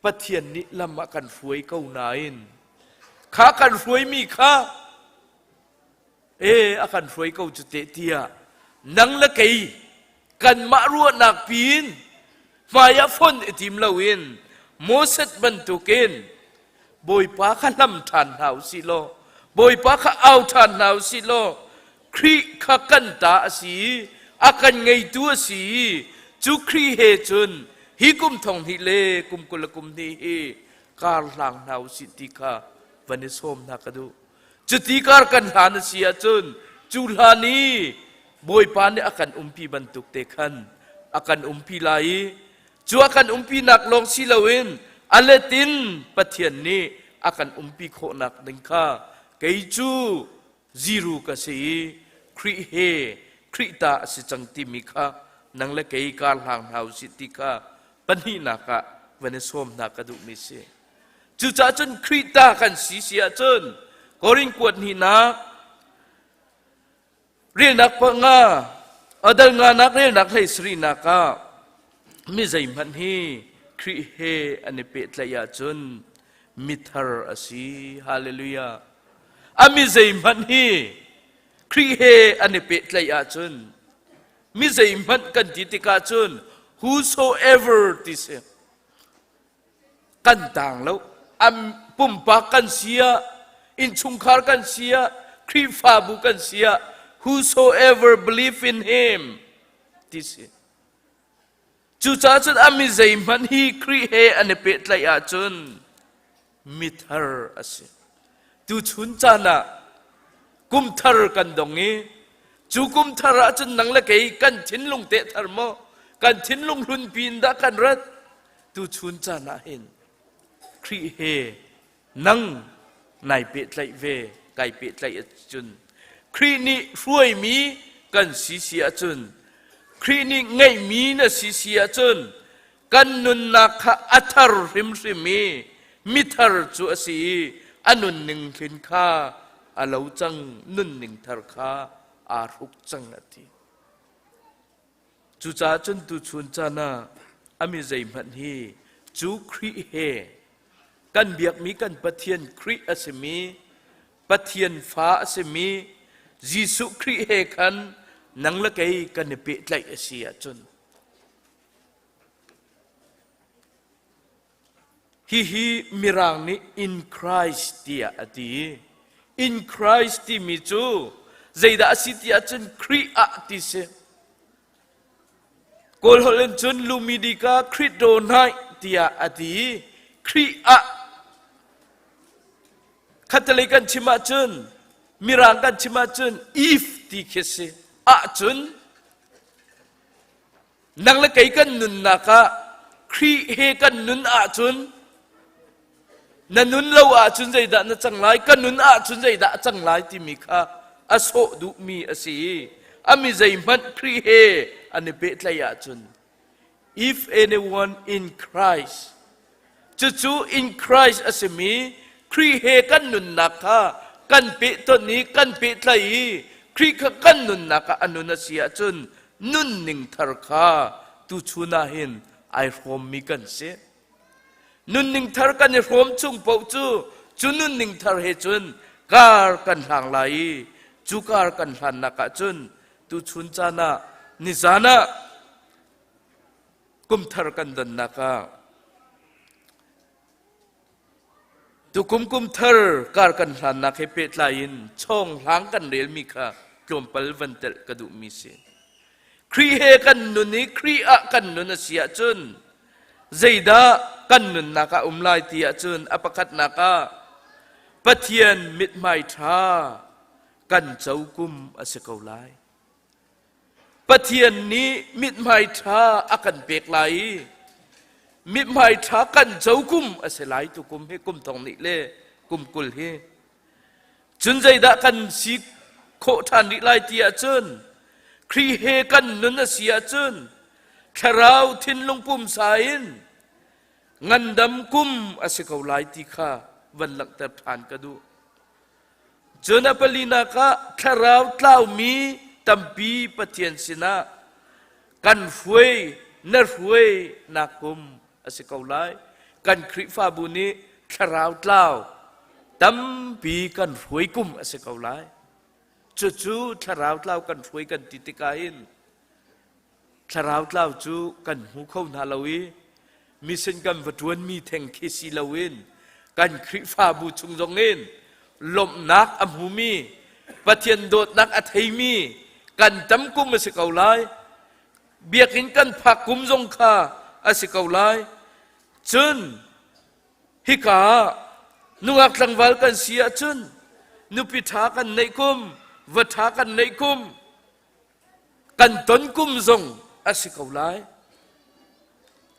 Pathian nih lam a kan hruai ko nain kha kan hruaimi kha e a kan hruai ko cu teh tiah nang le kei kanmah ruahnak piin hmai ah fon i tim loin Moses bantukin Bawipa kha hlam ṭhan hna u sih law Bawipa kha au ṭhan hna u sih law Khrih kha kan ta a si i a kan ngeitu a si i cu Khrih he cun hi kum thong hnih le kum 20 le kum hnih hi kar hlang hna u sih ti kha van i sawm hna ka duh. Cuti kar kan hlan a si ahcun cu hlan i Bawipa nih a kan umpi bantuk te khan a kan umpi lai i cu a kan umpinak lawng si loin a let in Pathian nih a kan umpi khawhnak ding kha kei cu ziru ka si i Khrih he Khrih ta a si cang timi kha nang le kei kar hlang hna u sih ti kha pahnihnak ah van i sawm hna ka duhmi si. Cucaah cun Khrih ta kan si si ahcun Korin kuat hnihnak relnak panga adal nganak relnak hlei sarihnak ah mi zeihmanh hi Khrih he an i pehtlaih ahcun mithar a si. Hallelujah. A mi zeihmanh hi Khrih he an i pehtlaih ahcun mi zeihmanh kan ti tikah cun whosoever ti si kan tang lo am pumpak kan si ah innchungkhar kan si ah Khrihfabu kan si ah whosoever believe in him ti si Cucaah cun a mi zeihmanh hi Khrih he an i pehtlaih ahcun mithar a si. Tuchun caan ah kum thar kan dong i cu kum thar ahcun nang le kei kan thinlung teh thar maw kan thinlung hlunpi in dah kan rat tuchun caan ah hin Khrih he nang nai pehtlaih ve kai pehtlaih ahcun Khrih nih hruaimi kan si si ahcun. Khrih nih ngeihmi na si si ahcun kan nunnak kha a thar hrimhrim i mithar cu a si i a nunning hlin kha a lo cang nunning thar kha aa hruk cang a ti. Cucaah cun tuchun caan ah a mi zeihmanh hi cu Khrih he kan biakmi kan Pathian Khrih a simi Pathian fa a simi Jesuh Khrih he khan nang le kei kan i pehtlaih a si ahcun Hihi Mirang nih in Christ tiah a ti. In Christ timi cu zeidah a si ti ahcun Khrih ah ti si. Kawl holh in cun Lumidika Khrito hnaih tiah a ti. Khrih ah khatalei kan chim ahcun Mirang kan chim ahcun if ti khi si. Ahcun Nang le kei kan nunnak ah Khrih he kan nun ahcun na nun lo ahcun zeidah na cang lai ka nun ahcun zeidah a cang lai timi kha a sawh duhmi a si i a mi zeihmanh Khrih he an i pehtlaih ahcun if anyone in Christ cucu in Christ a simi Khrih he kan nunnak kha kan pehtonh i kan pehtlaih i Khrih kha kan nunnak ah a nun a si ahcun nunning thar kha tuchun ah hin ai hrawmmi kan si. Nunning thar kan i hrawm chung paoh cu cu nunning thar he cun kar kan hlang lai i cu kar kan hlannak ah cun tuchun caan ah nizan ah kumthar kan donnak ah Tukum kumthar kar kan hlannak he pehtlai in chawnghlang kan relmi kha tlawmpal van telh ka duhmi si. Khrih he kan nun i Khrih ah kan nun a si ahcun zeidah kan nunnak ah um lai ti ahcun a pakhatnak ah Pathian mithmai ṭha kan co kum a si ko lai. Pathian nih mithmai ṭha a kan pek lai i mithmai ṭha kan co kum a si lai tu kum hi kum thong nih le kum 20 hi. Cun zeidah kan si khawh ṭhan rih lai ti ahcun Khrih he kan nun a si ahcun thlarau thinlung pumsa in ngandam kum a si ko lai ti kha van langhter ṭhan ka duh. Cun a palinak ah thlarau tlaumi tampi Pathian sinah kan hruai na hruai nak kum a si ko lai. Kan Khrihfabu nih thlarau tlau tampi kan hruai kum a si ko lai. Cucu thlarau tlau kan hruai kan ti tikah hin Thlarau tlau cu kan hmu kho hna lo i mission kan va ṭuanmi theng khi si loin kan Khrihfabu chung zongin lawmhnak a hmumi Pathian dawtnak a theimi kan tam kum a si ko lai. Biakinn kan phak kum zong kha a si ko lai. Cun hika ah nungak tlangval kan si ahcun nupi ṭha kan neih kum, va ṭha kan neih kum, kan ton kum zong a si ko lai.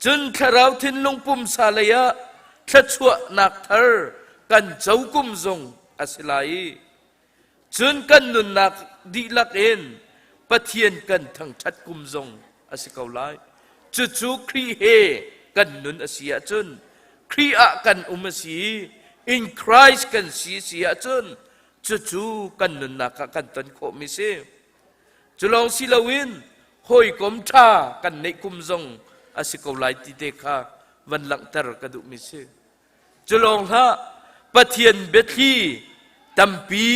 Cun thlarau thinlung pumsa lei ah thluachuahnak thar kan co kum zong a si lai i cun kan nunnak dihlak in Pathian kan thangṭhat kum zong a si ko lai. Cucu Khrih he kan nun a si ahcun Khrih ah kan um a si i in Christ kan si si ahcun cucu kan nunnak ah kan ton khawhmi si. Cu lawng si loin hawikom ṭha kan neih kum zong a si ko lai ti te kha van langhter ka duhmi si. Cu lawng hlah Pathian biathli tampi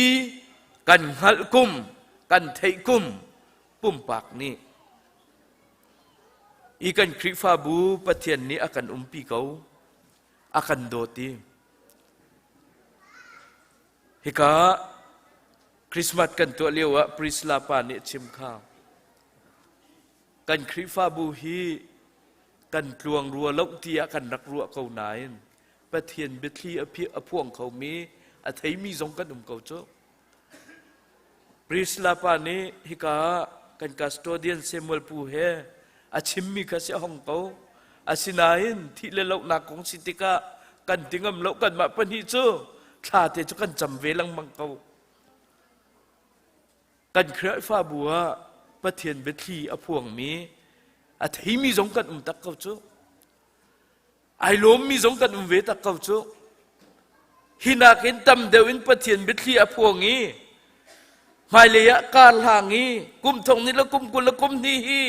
kan hngalh kum, kan theih kum pumpak nih i kan Khrihfabu Pathian nih a kan umpi ko, a kan dawt i Hika Christmas kan tuah lio ah Priscilla pa nih a chim kha. Kan Khrihfabu hi kan tluang rua lo tiah kan rak ruah ko nain Pathian biathli a phuang khomi a theimi zong kan um ko cu. Priscilla pa nih hika kan custodian Samuel Pu he a chimmi kha si a hong ko. Asinain thih le lohnak kong si tikah kan ti ngam lo kanmah pahnih cu thla te cu kan cam ve lengmang ko. Kan Khrihfabu ah Pathian biathli a phuangmi a theimi zong kan um tak ko cu. Ai lawmmi zong kan um ve tak ko cu. Hi nakin tam deuh in Pathian biathli a phuang i hmailei ah kar hlang i kum thong ni le kum 20 le kum hnih hi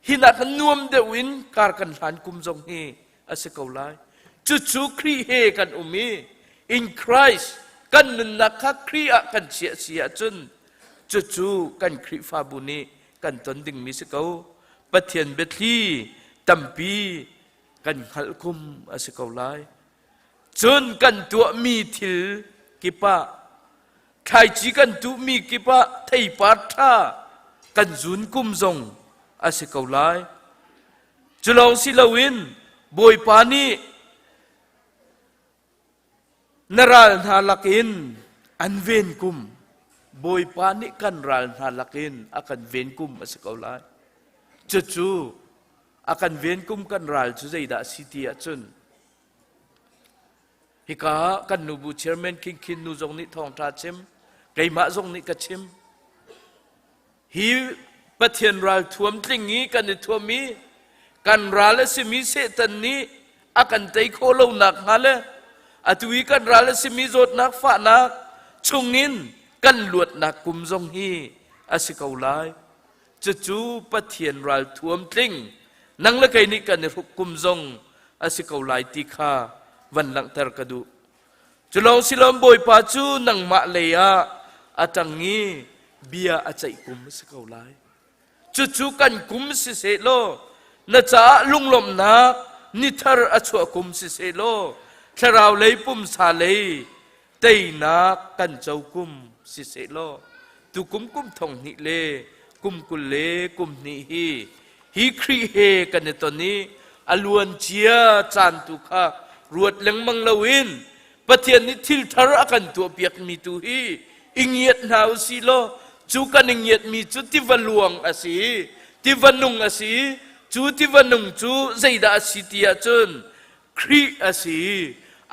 hi nakin nuam deuh in kar kan hlan kum zong hi a si ko lai. Cucu Khrih he kan um i in Christ kan nunnak kha Khrih ah kan chiah si ahcun cucu kan Khrihfabu nih kan ton dingmi si ko. Pathian biathli tampi kan hngalh kum a si ko lai. Cun kan tuahmi thil kip ah thlaici kan tuhmi kip ah theipar ṭha kan zun kum zong a si ko lai. Cu lawng si loin Bawipa nih na ral hna lakin an ven kum Bawipa nih kan ral hna lakin a kan ven kum a si ko lai. Cucu a kan ven kum kan ral cu zeidah a si ti ahcun hika ah kan nubu chairman King Khin nu zong nih thawngṭha chim keimah zong nih ka chim Hi Pathian ral thuam tling i kan i thuam i kan ral a simi Satan nih a kan tei khawh lo nakhnga le atu i kan ral a simi zawtnak fahnak chungin kan luatnak kum zong hi a si ko lai. Cucu Pathian ral thuam tling nang le kei nih kan i hruk kum zong a si ko lai ti kha van langhter ka duh. Culawng silom Bawipa cu nangmah lei ah a ṭang i bia a ceih kum a si ko lai. Cucu kan kum siseh law na caah lunglawmhnak nithar a chuah kum siseh law thlarau lei pumsa lei teinak kan co kum siseh law tukum kum thong hnih le kum 20 le kum hnih hi hi Khrih he kan i ton i a luan cia caan tu kha ruat lengmang loin Pathian nih thil thar a kan tuahpiakmi tu hi i ngiat hna u sih law cu kan i ngiatmi cu tiva luang a si tiva nung a si cu tiva nung cu zeidah a si ti ahcun Khrih a si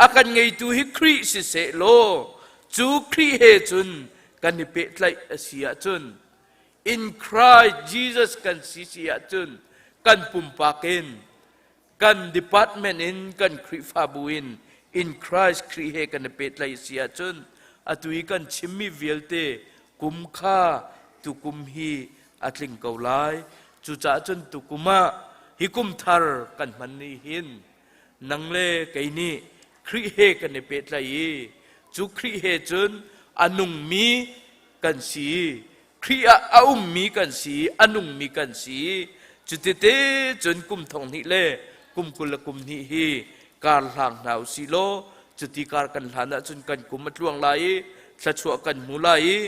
a kan ngeitu hi Khrih siseh law cu Khrih he cun kan i pehtlaih a si ahcun in Christ Jesus kan si si ahcun kan pumpak in kan department in kan Khrihfabu in in Christ Khrih he kan i pehtlaih si ahcun atu i kan chimmi vialte kum kha tukum hi a tling ko lai. Cucaah cun tukum ah hi kum thar kan hman ni hin nang le kei nih Khrih he kan i pehtlaih i cu Khrih he cun a nungmi kan si Khrih ah a ummi kan si a nungmi kan si cutite cun kum thong hnih le kum 20 le kum hnih hi kar hlang hna u si law cuti kar kan hlan ahcun kan kum a tluang lai i thluachuah kan hmu lai i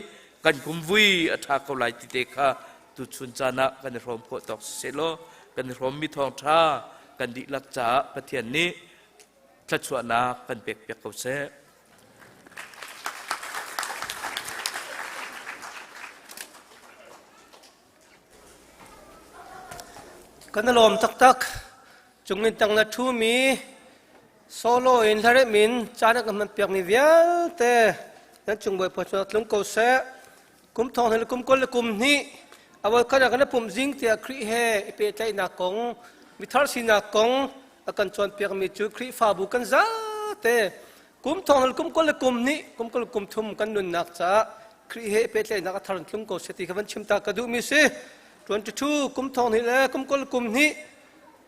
kan kum vui a ṭha ko lai ti te kha tuchun caan ah kan i hrawm khawh tawk siseh law kan i hrawmmi thawngṭha kan dihlak caah Pathian nih thluachuahnak kan pekpiak ko seh. Kan i lawm taktak. Cungin tang na ṭhumi solo in hlarem in caan a kan hmanpiakmi vialte nan cung Bawipa cu tlung ko seh. Kum thong le kum 20 le kum hnih a voikhat ah kan i pumh zing tiah Khrih he i pehtlaihnak kong mithar sinak kong a kan cawnpiakmi cu Khrihfabu kan zate kum thong le kum 20 le kum hnih kum 20 le kum thum kan nunnak caah Khrih he i pehtlaihnak a thar in tlung ko seh ti kha van chim ta ka duhmi si. 22 kum thong hnih le kum 20 le kum hnih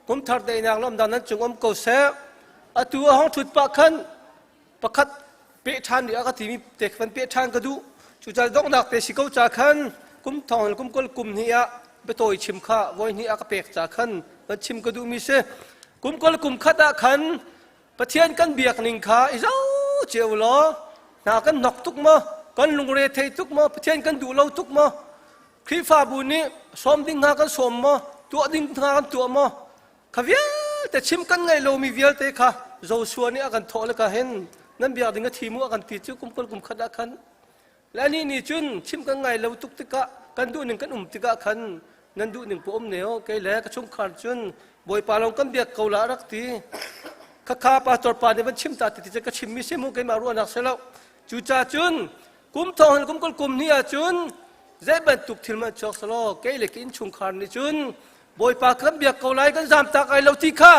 kum thar daihnak lawmdan nan cung um ko seh. Atu a hong ṭhut pah khan pakhat peh ṭhan rih a ka timi te van peh ṭhan ka duh. Cucaah donghnak te si ko ca khan kum thong le kum 20 kum hnih ah biatawi chim kha voi hnih a ka pek ca khan van chim ka duhmi si. Kum 20 kum khat ah khan Pathian kan biak ning kha i zo cio law hna kan hnok tuk maw kan lungre thei tuk maw Pathian kan duh lo tuk maw Khrihfabu nih sawm ding hna kan sawm maw tuah ding hna kan tuah maw kha vialte chim kan ngaih lomi vialte kha Joshua nih a kan thawh le ka hin nan biak ding a thi mu a kan ti cu kum 20 kum khat ah khan Le anih nih cun chim kan ngai lo tuk tikah kan duhning kan um tikah khan nan duhning pa um ne o kei le ka chungkhar cun Bawipa lawng kan biak ko la a rak ti. Khakha pastor pa nih van chim ta ti ti ka chimmi si mu keimah ruahnak si lo. Cucaah cun kum thong kum 20 kum hnih ahcun. Zei bantuk thil hmanh chuak selaw kei le ka innchungkhar nih cun Bawipa kan biak ko lai kan zamtak ai lo ti kha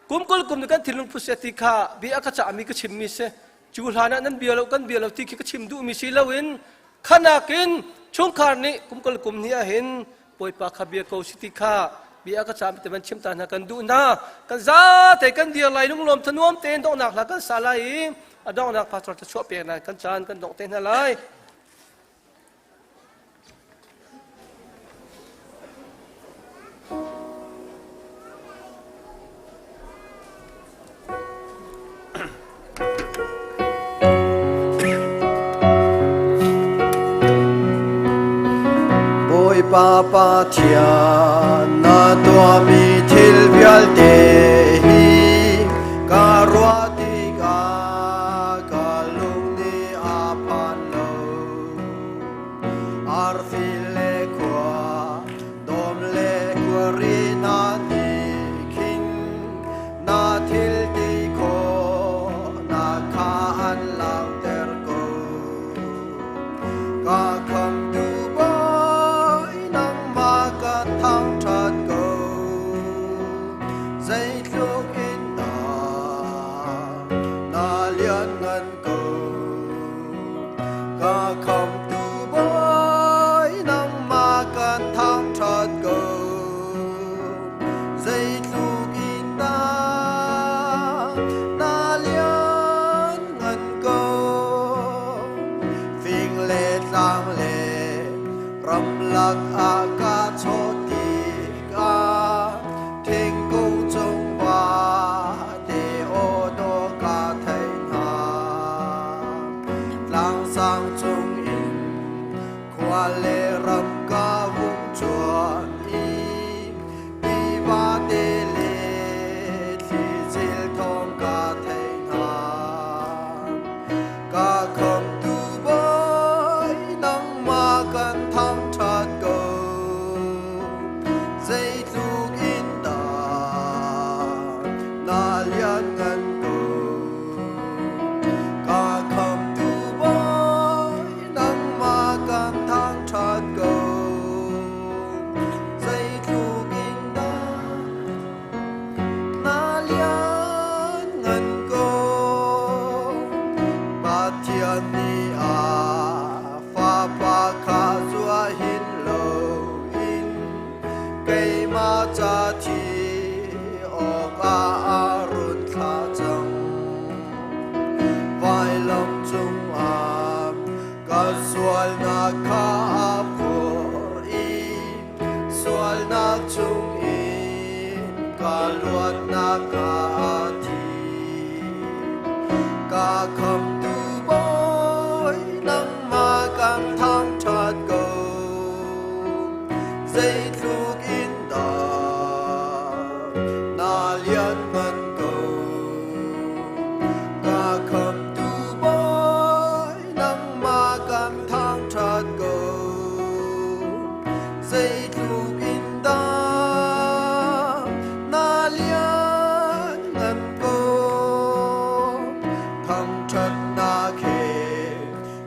kum kul kum nih kan thinlung phu seh ti kha bia a ka cahmi ka chimmi si. Cu hlan ah nan bia lo kan bia lo ti khi ka chim duhmi si loin khanakin chungkhar nih kum kul kum hnih ahhin Bawipa kha bia ko si ti kha bia ka cahmi te van chim ta hna kan duh hna. Kan zate kan dir lai lunglawm thanuam tein donghnak hla kan sa lai i a donghnak pastor te chuah pek lai kan caan kan dongh te hna lai. Bawipa Pathian na tuahmi thil vialte hi ka ruah tikah ka lung nih a phan lo. Arfi le khua, dawm le khuari hna nih khin na thil ti khawhnak kha an langhter ko. Ka khamtu Bawi nangmah ka thangṭhat ko. Zeitluk in dah na lianngan ko. Ka khamtu Bawi nangmah kan thangṭhat ko. Zeitluk in dah na lianngan ko. Fing le tlang le ramlak ah ka chawh tikah thingkung cung vate aw dawh ka theih hna. Tlangsang cung in khua le ram ka vung cuan i tiva te le thlicil thawng ka thei hna. Ka khamtu Bawi nangmah kan thangṭhat ko. Zeitluk in dah na lianngan ko. Ka khamtu Bawi nangmah kan thangṭhat ko. Zeitluk in dah na lianngan ko. Pathian nih a Fapa kha zuah hin loin keimah ca thi awkah a run thlah cang. Vailam cungah ka sualnak kha a phur i sualnak chungin ka luatnak kha a thi. Ka khamtu Bawi nangmah kan thangṭhat ko. Zeitluk in dah na lianngan ko. Ka khamtu Bawi nangmah kan thangṭhat ko. Zeitluk in dah na lianngan ko. Thangṭhatnak he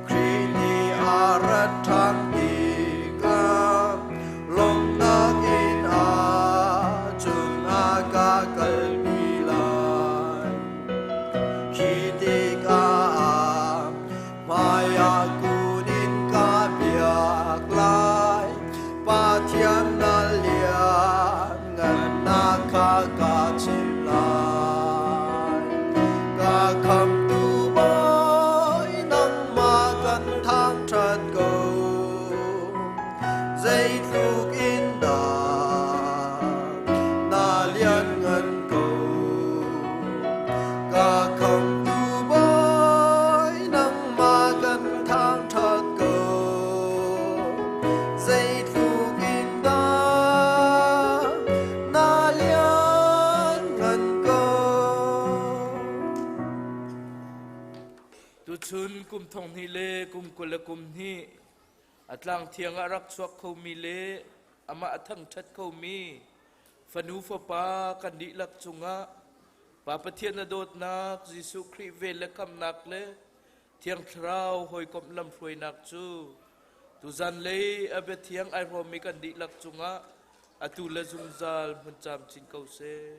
Khrih nih a rat ṭhan tikah lawmhnak in a cungah ka kalpi lai. Khi tikah hmaiah kun in ka biak lai. Pathian na lianngannak kha ka chim lai. Ka khamtu Bawi nangmah kan thangṭhat ko. Zeitluk in dah na lianngan ko. Ka khamtu Bawi nangmah kan thangṭhat ko. Zeitluk in dah na lianngan ko. Tuchun kum thong hnih le kum 20 le kum hnih a tlang thiang ah rak chuak khomi le amah a thangṭhat khomi fanu fapa kan dihlak cungah Pa Pathian a dawtnak Jesuh Khrih vel le khamnak le Thiang Thlarau hawikomh lamhruainak cu. Tuzan lei a bia thiang ai hrawmmi kan dihlak cungah atu le zungzal hmun camcin ko seh.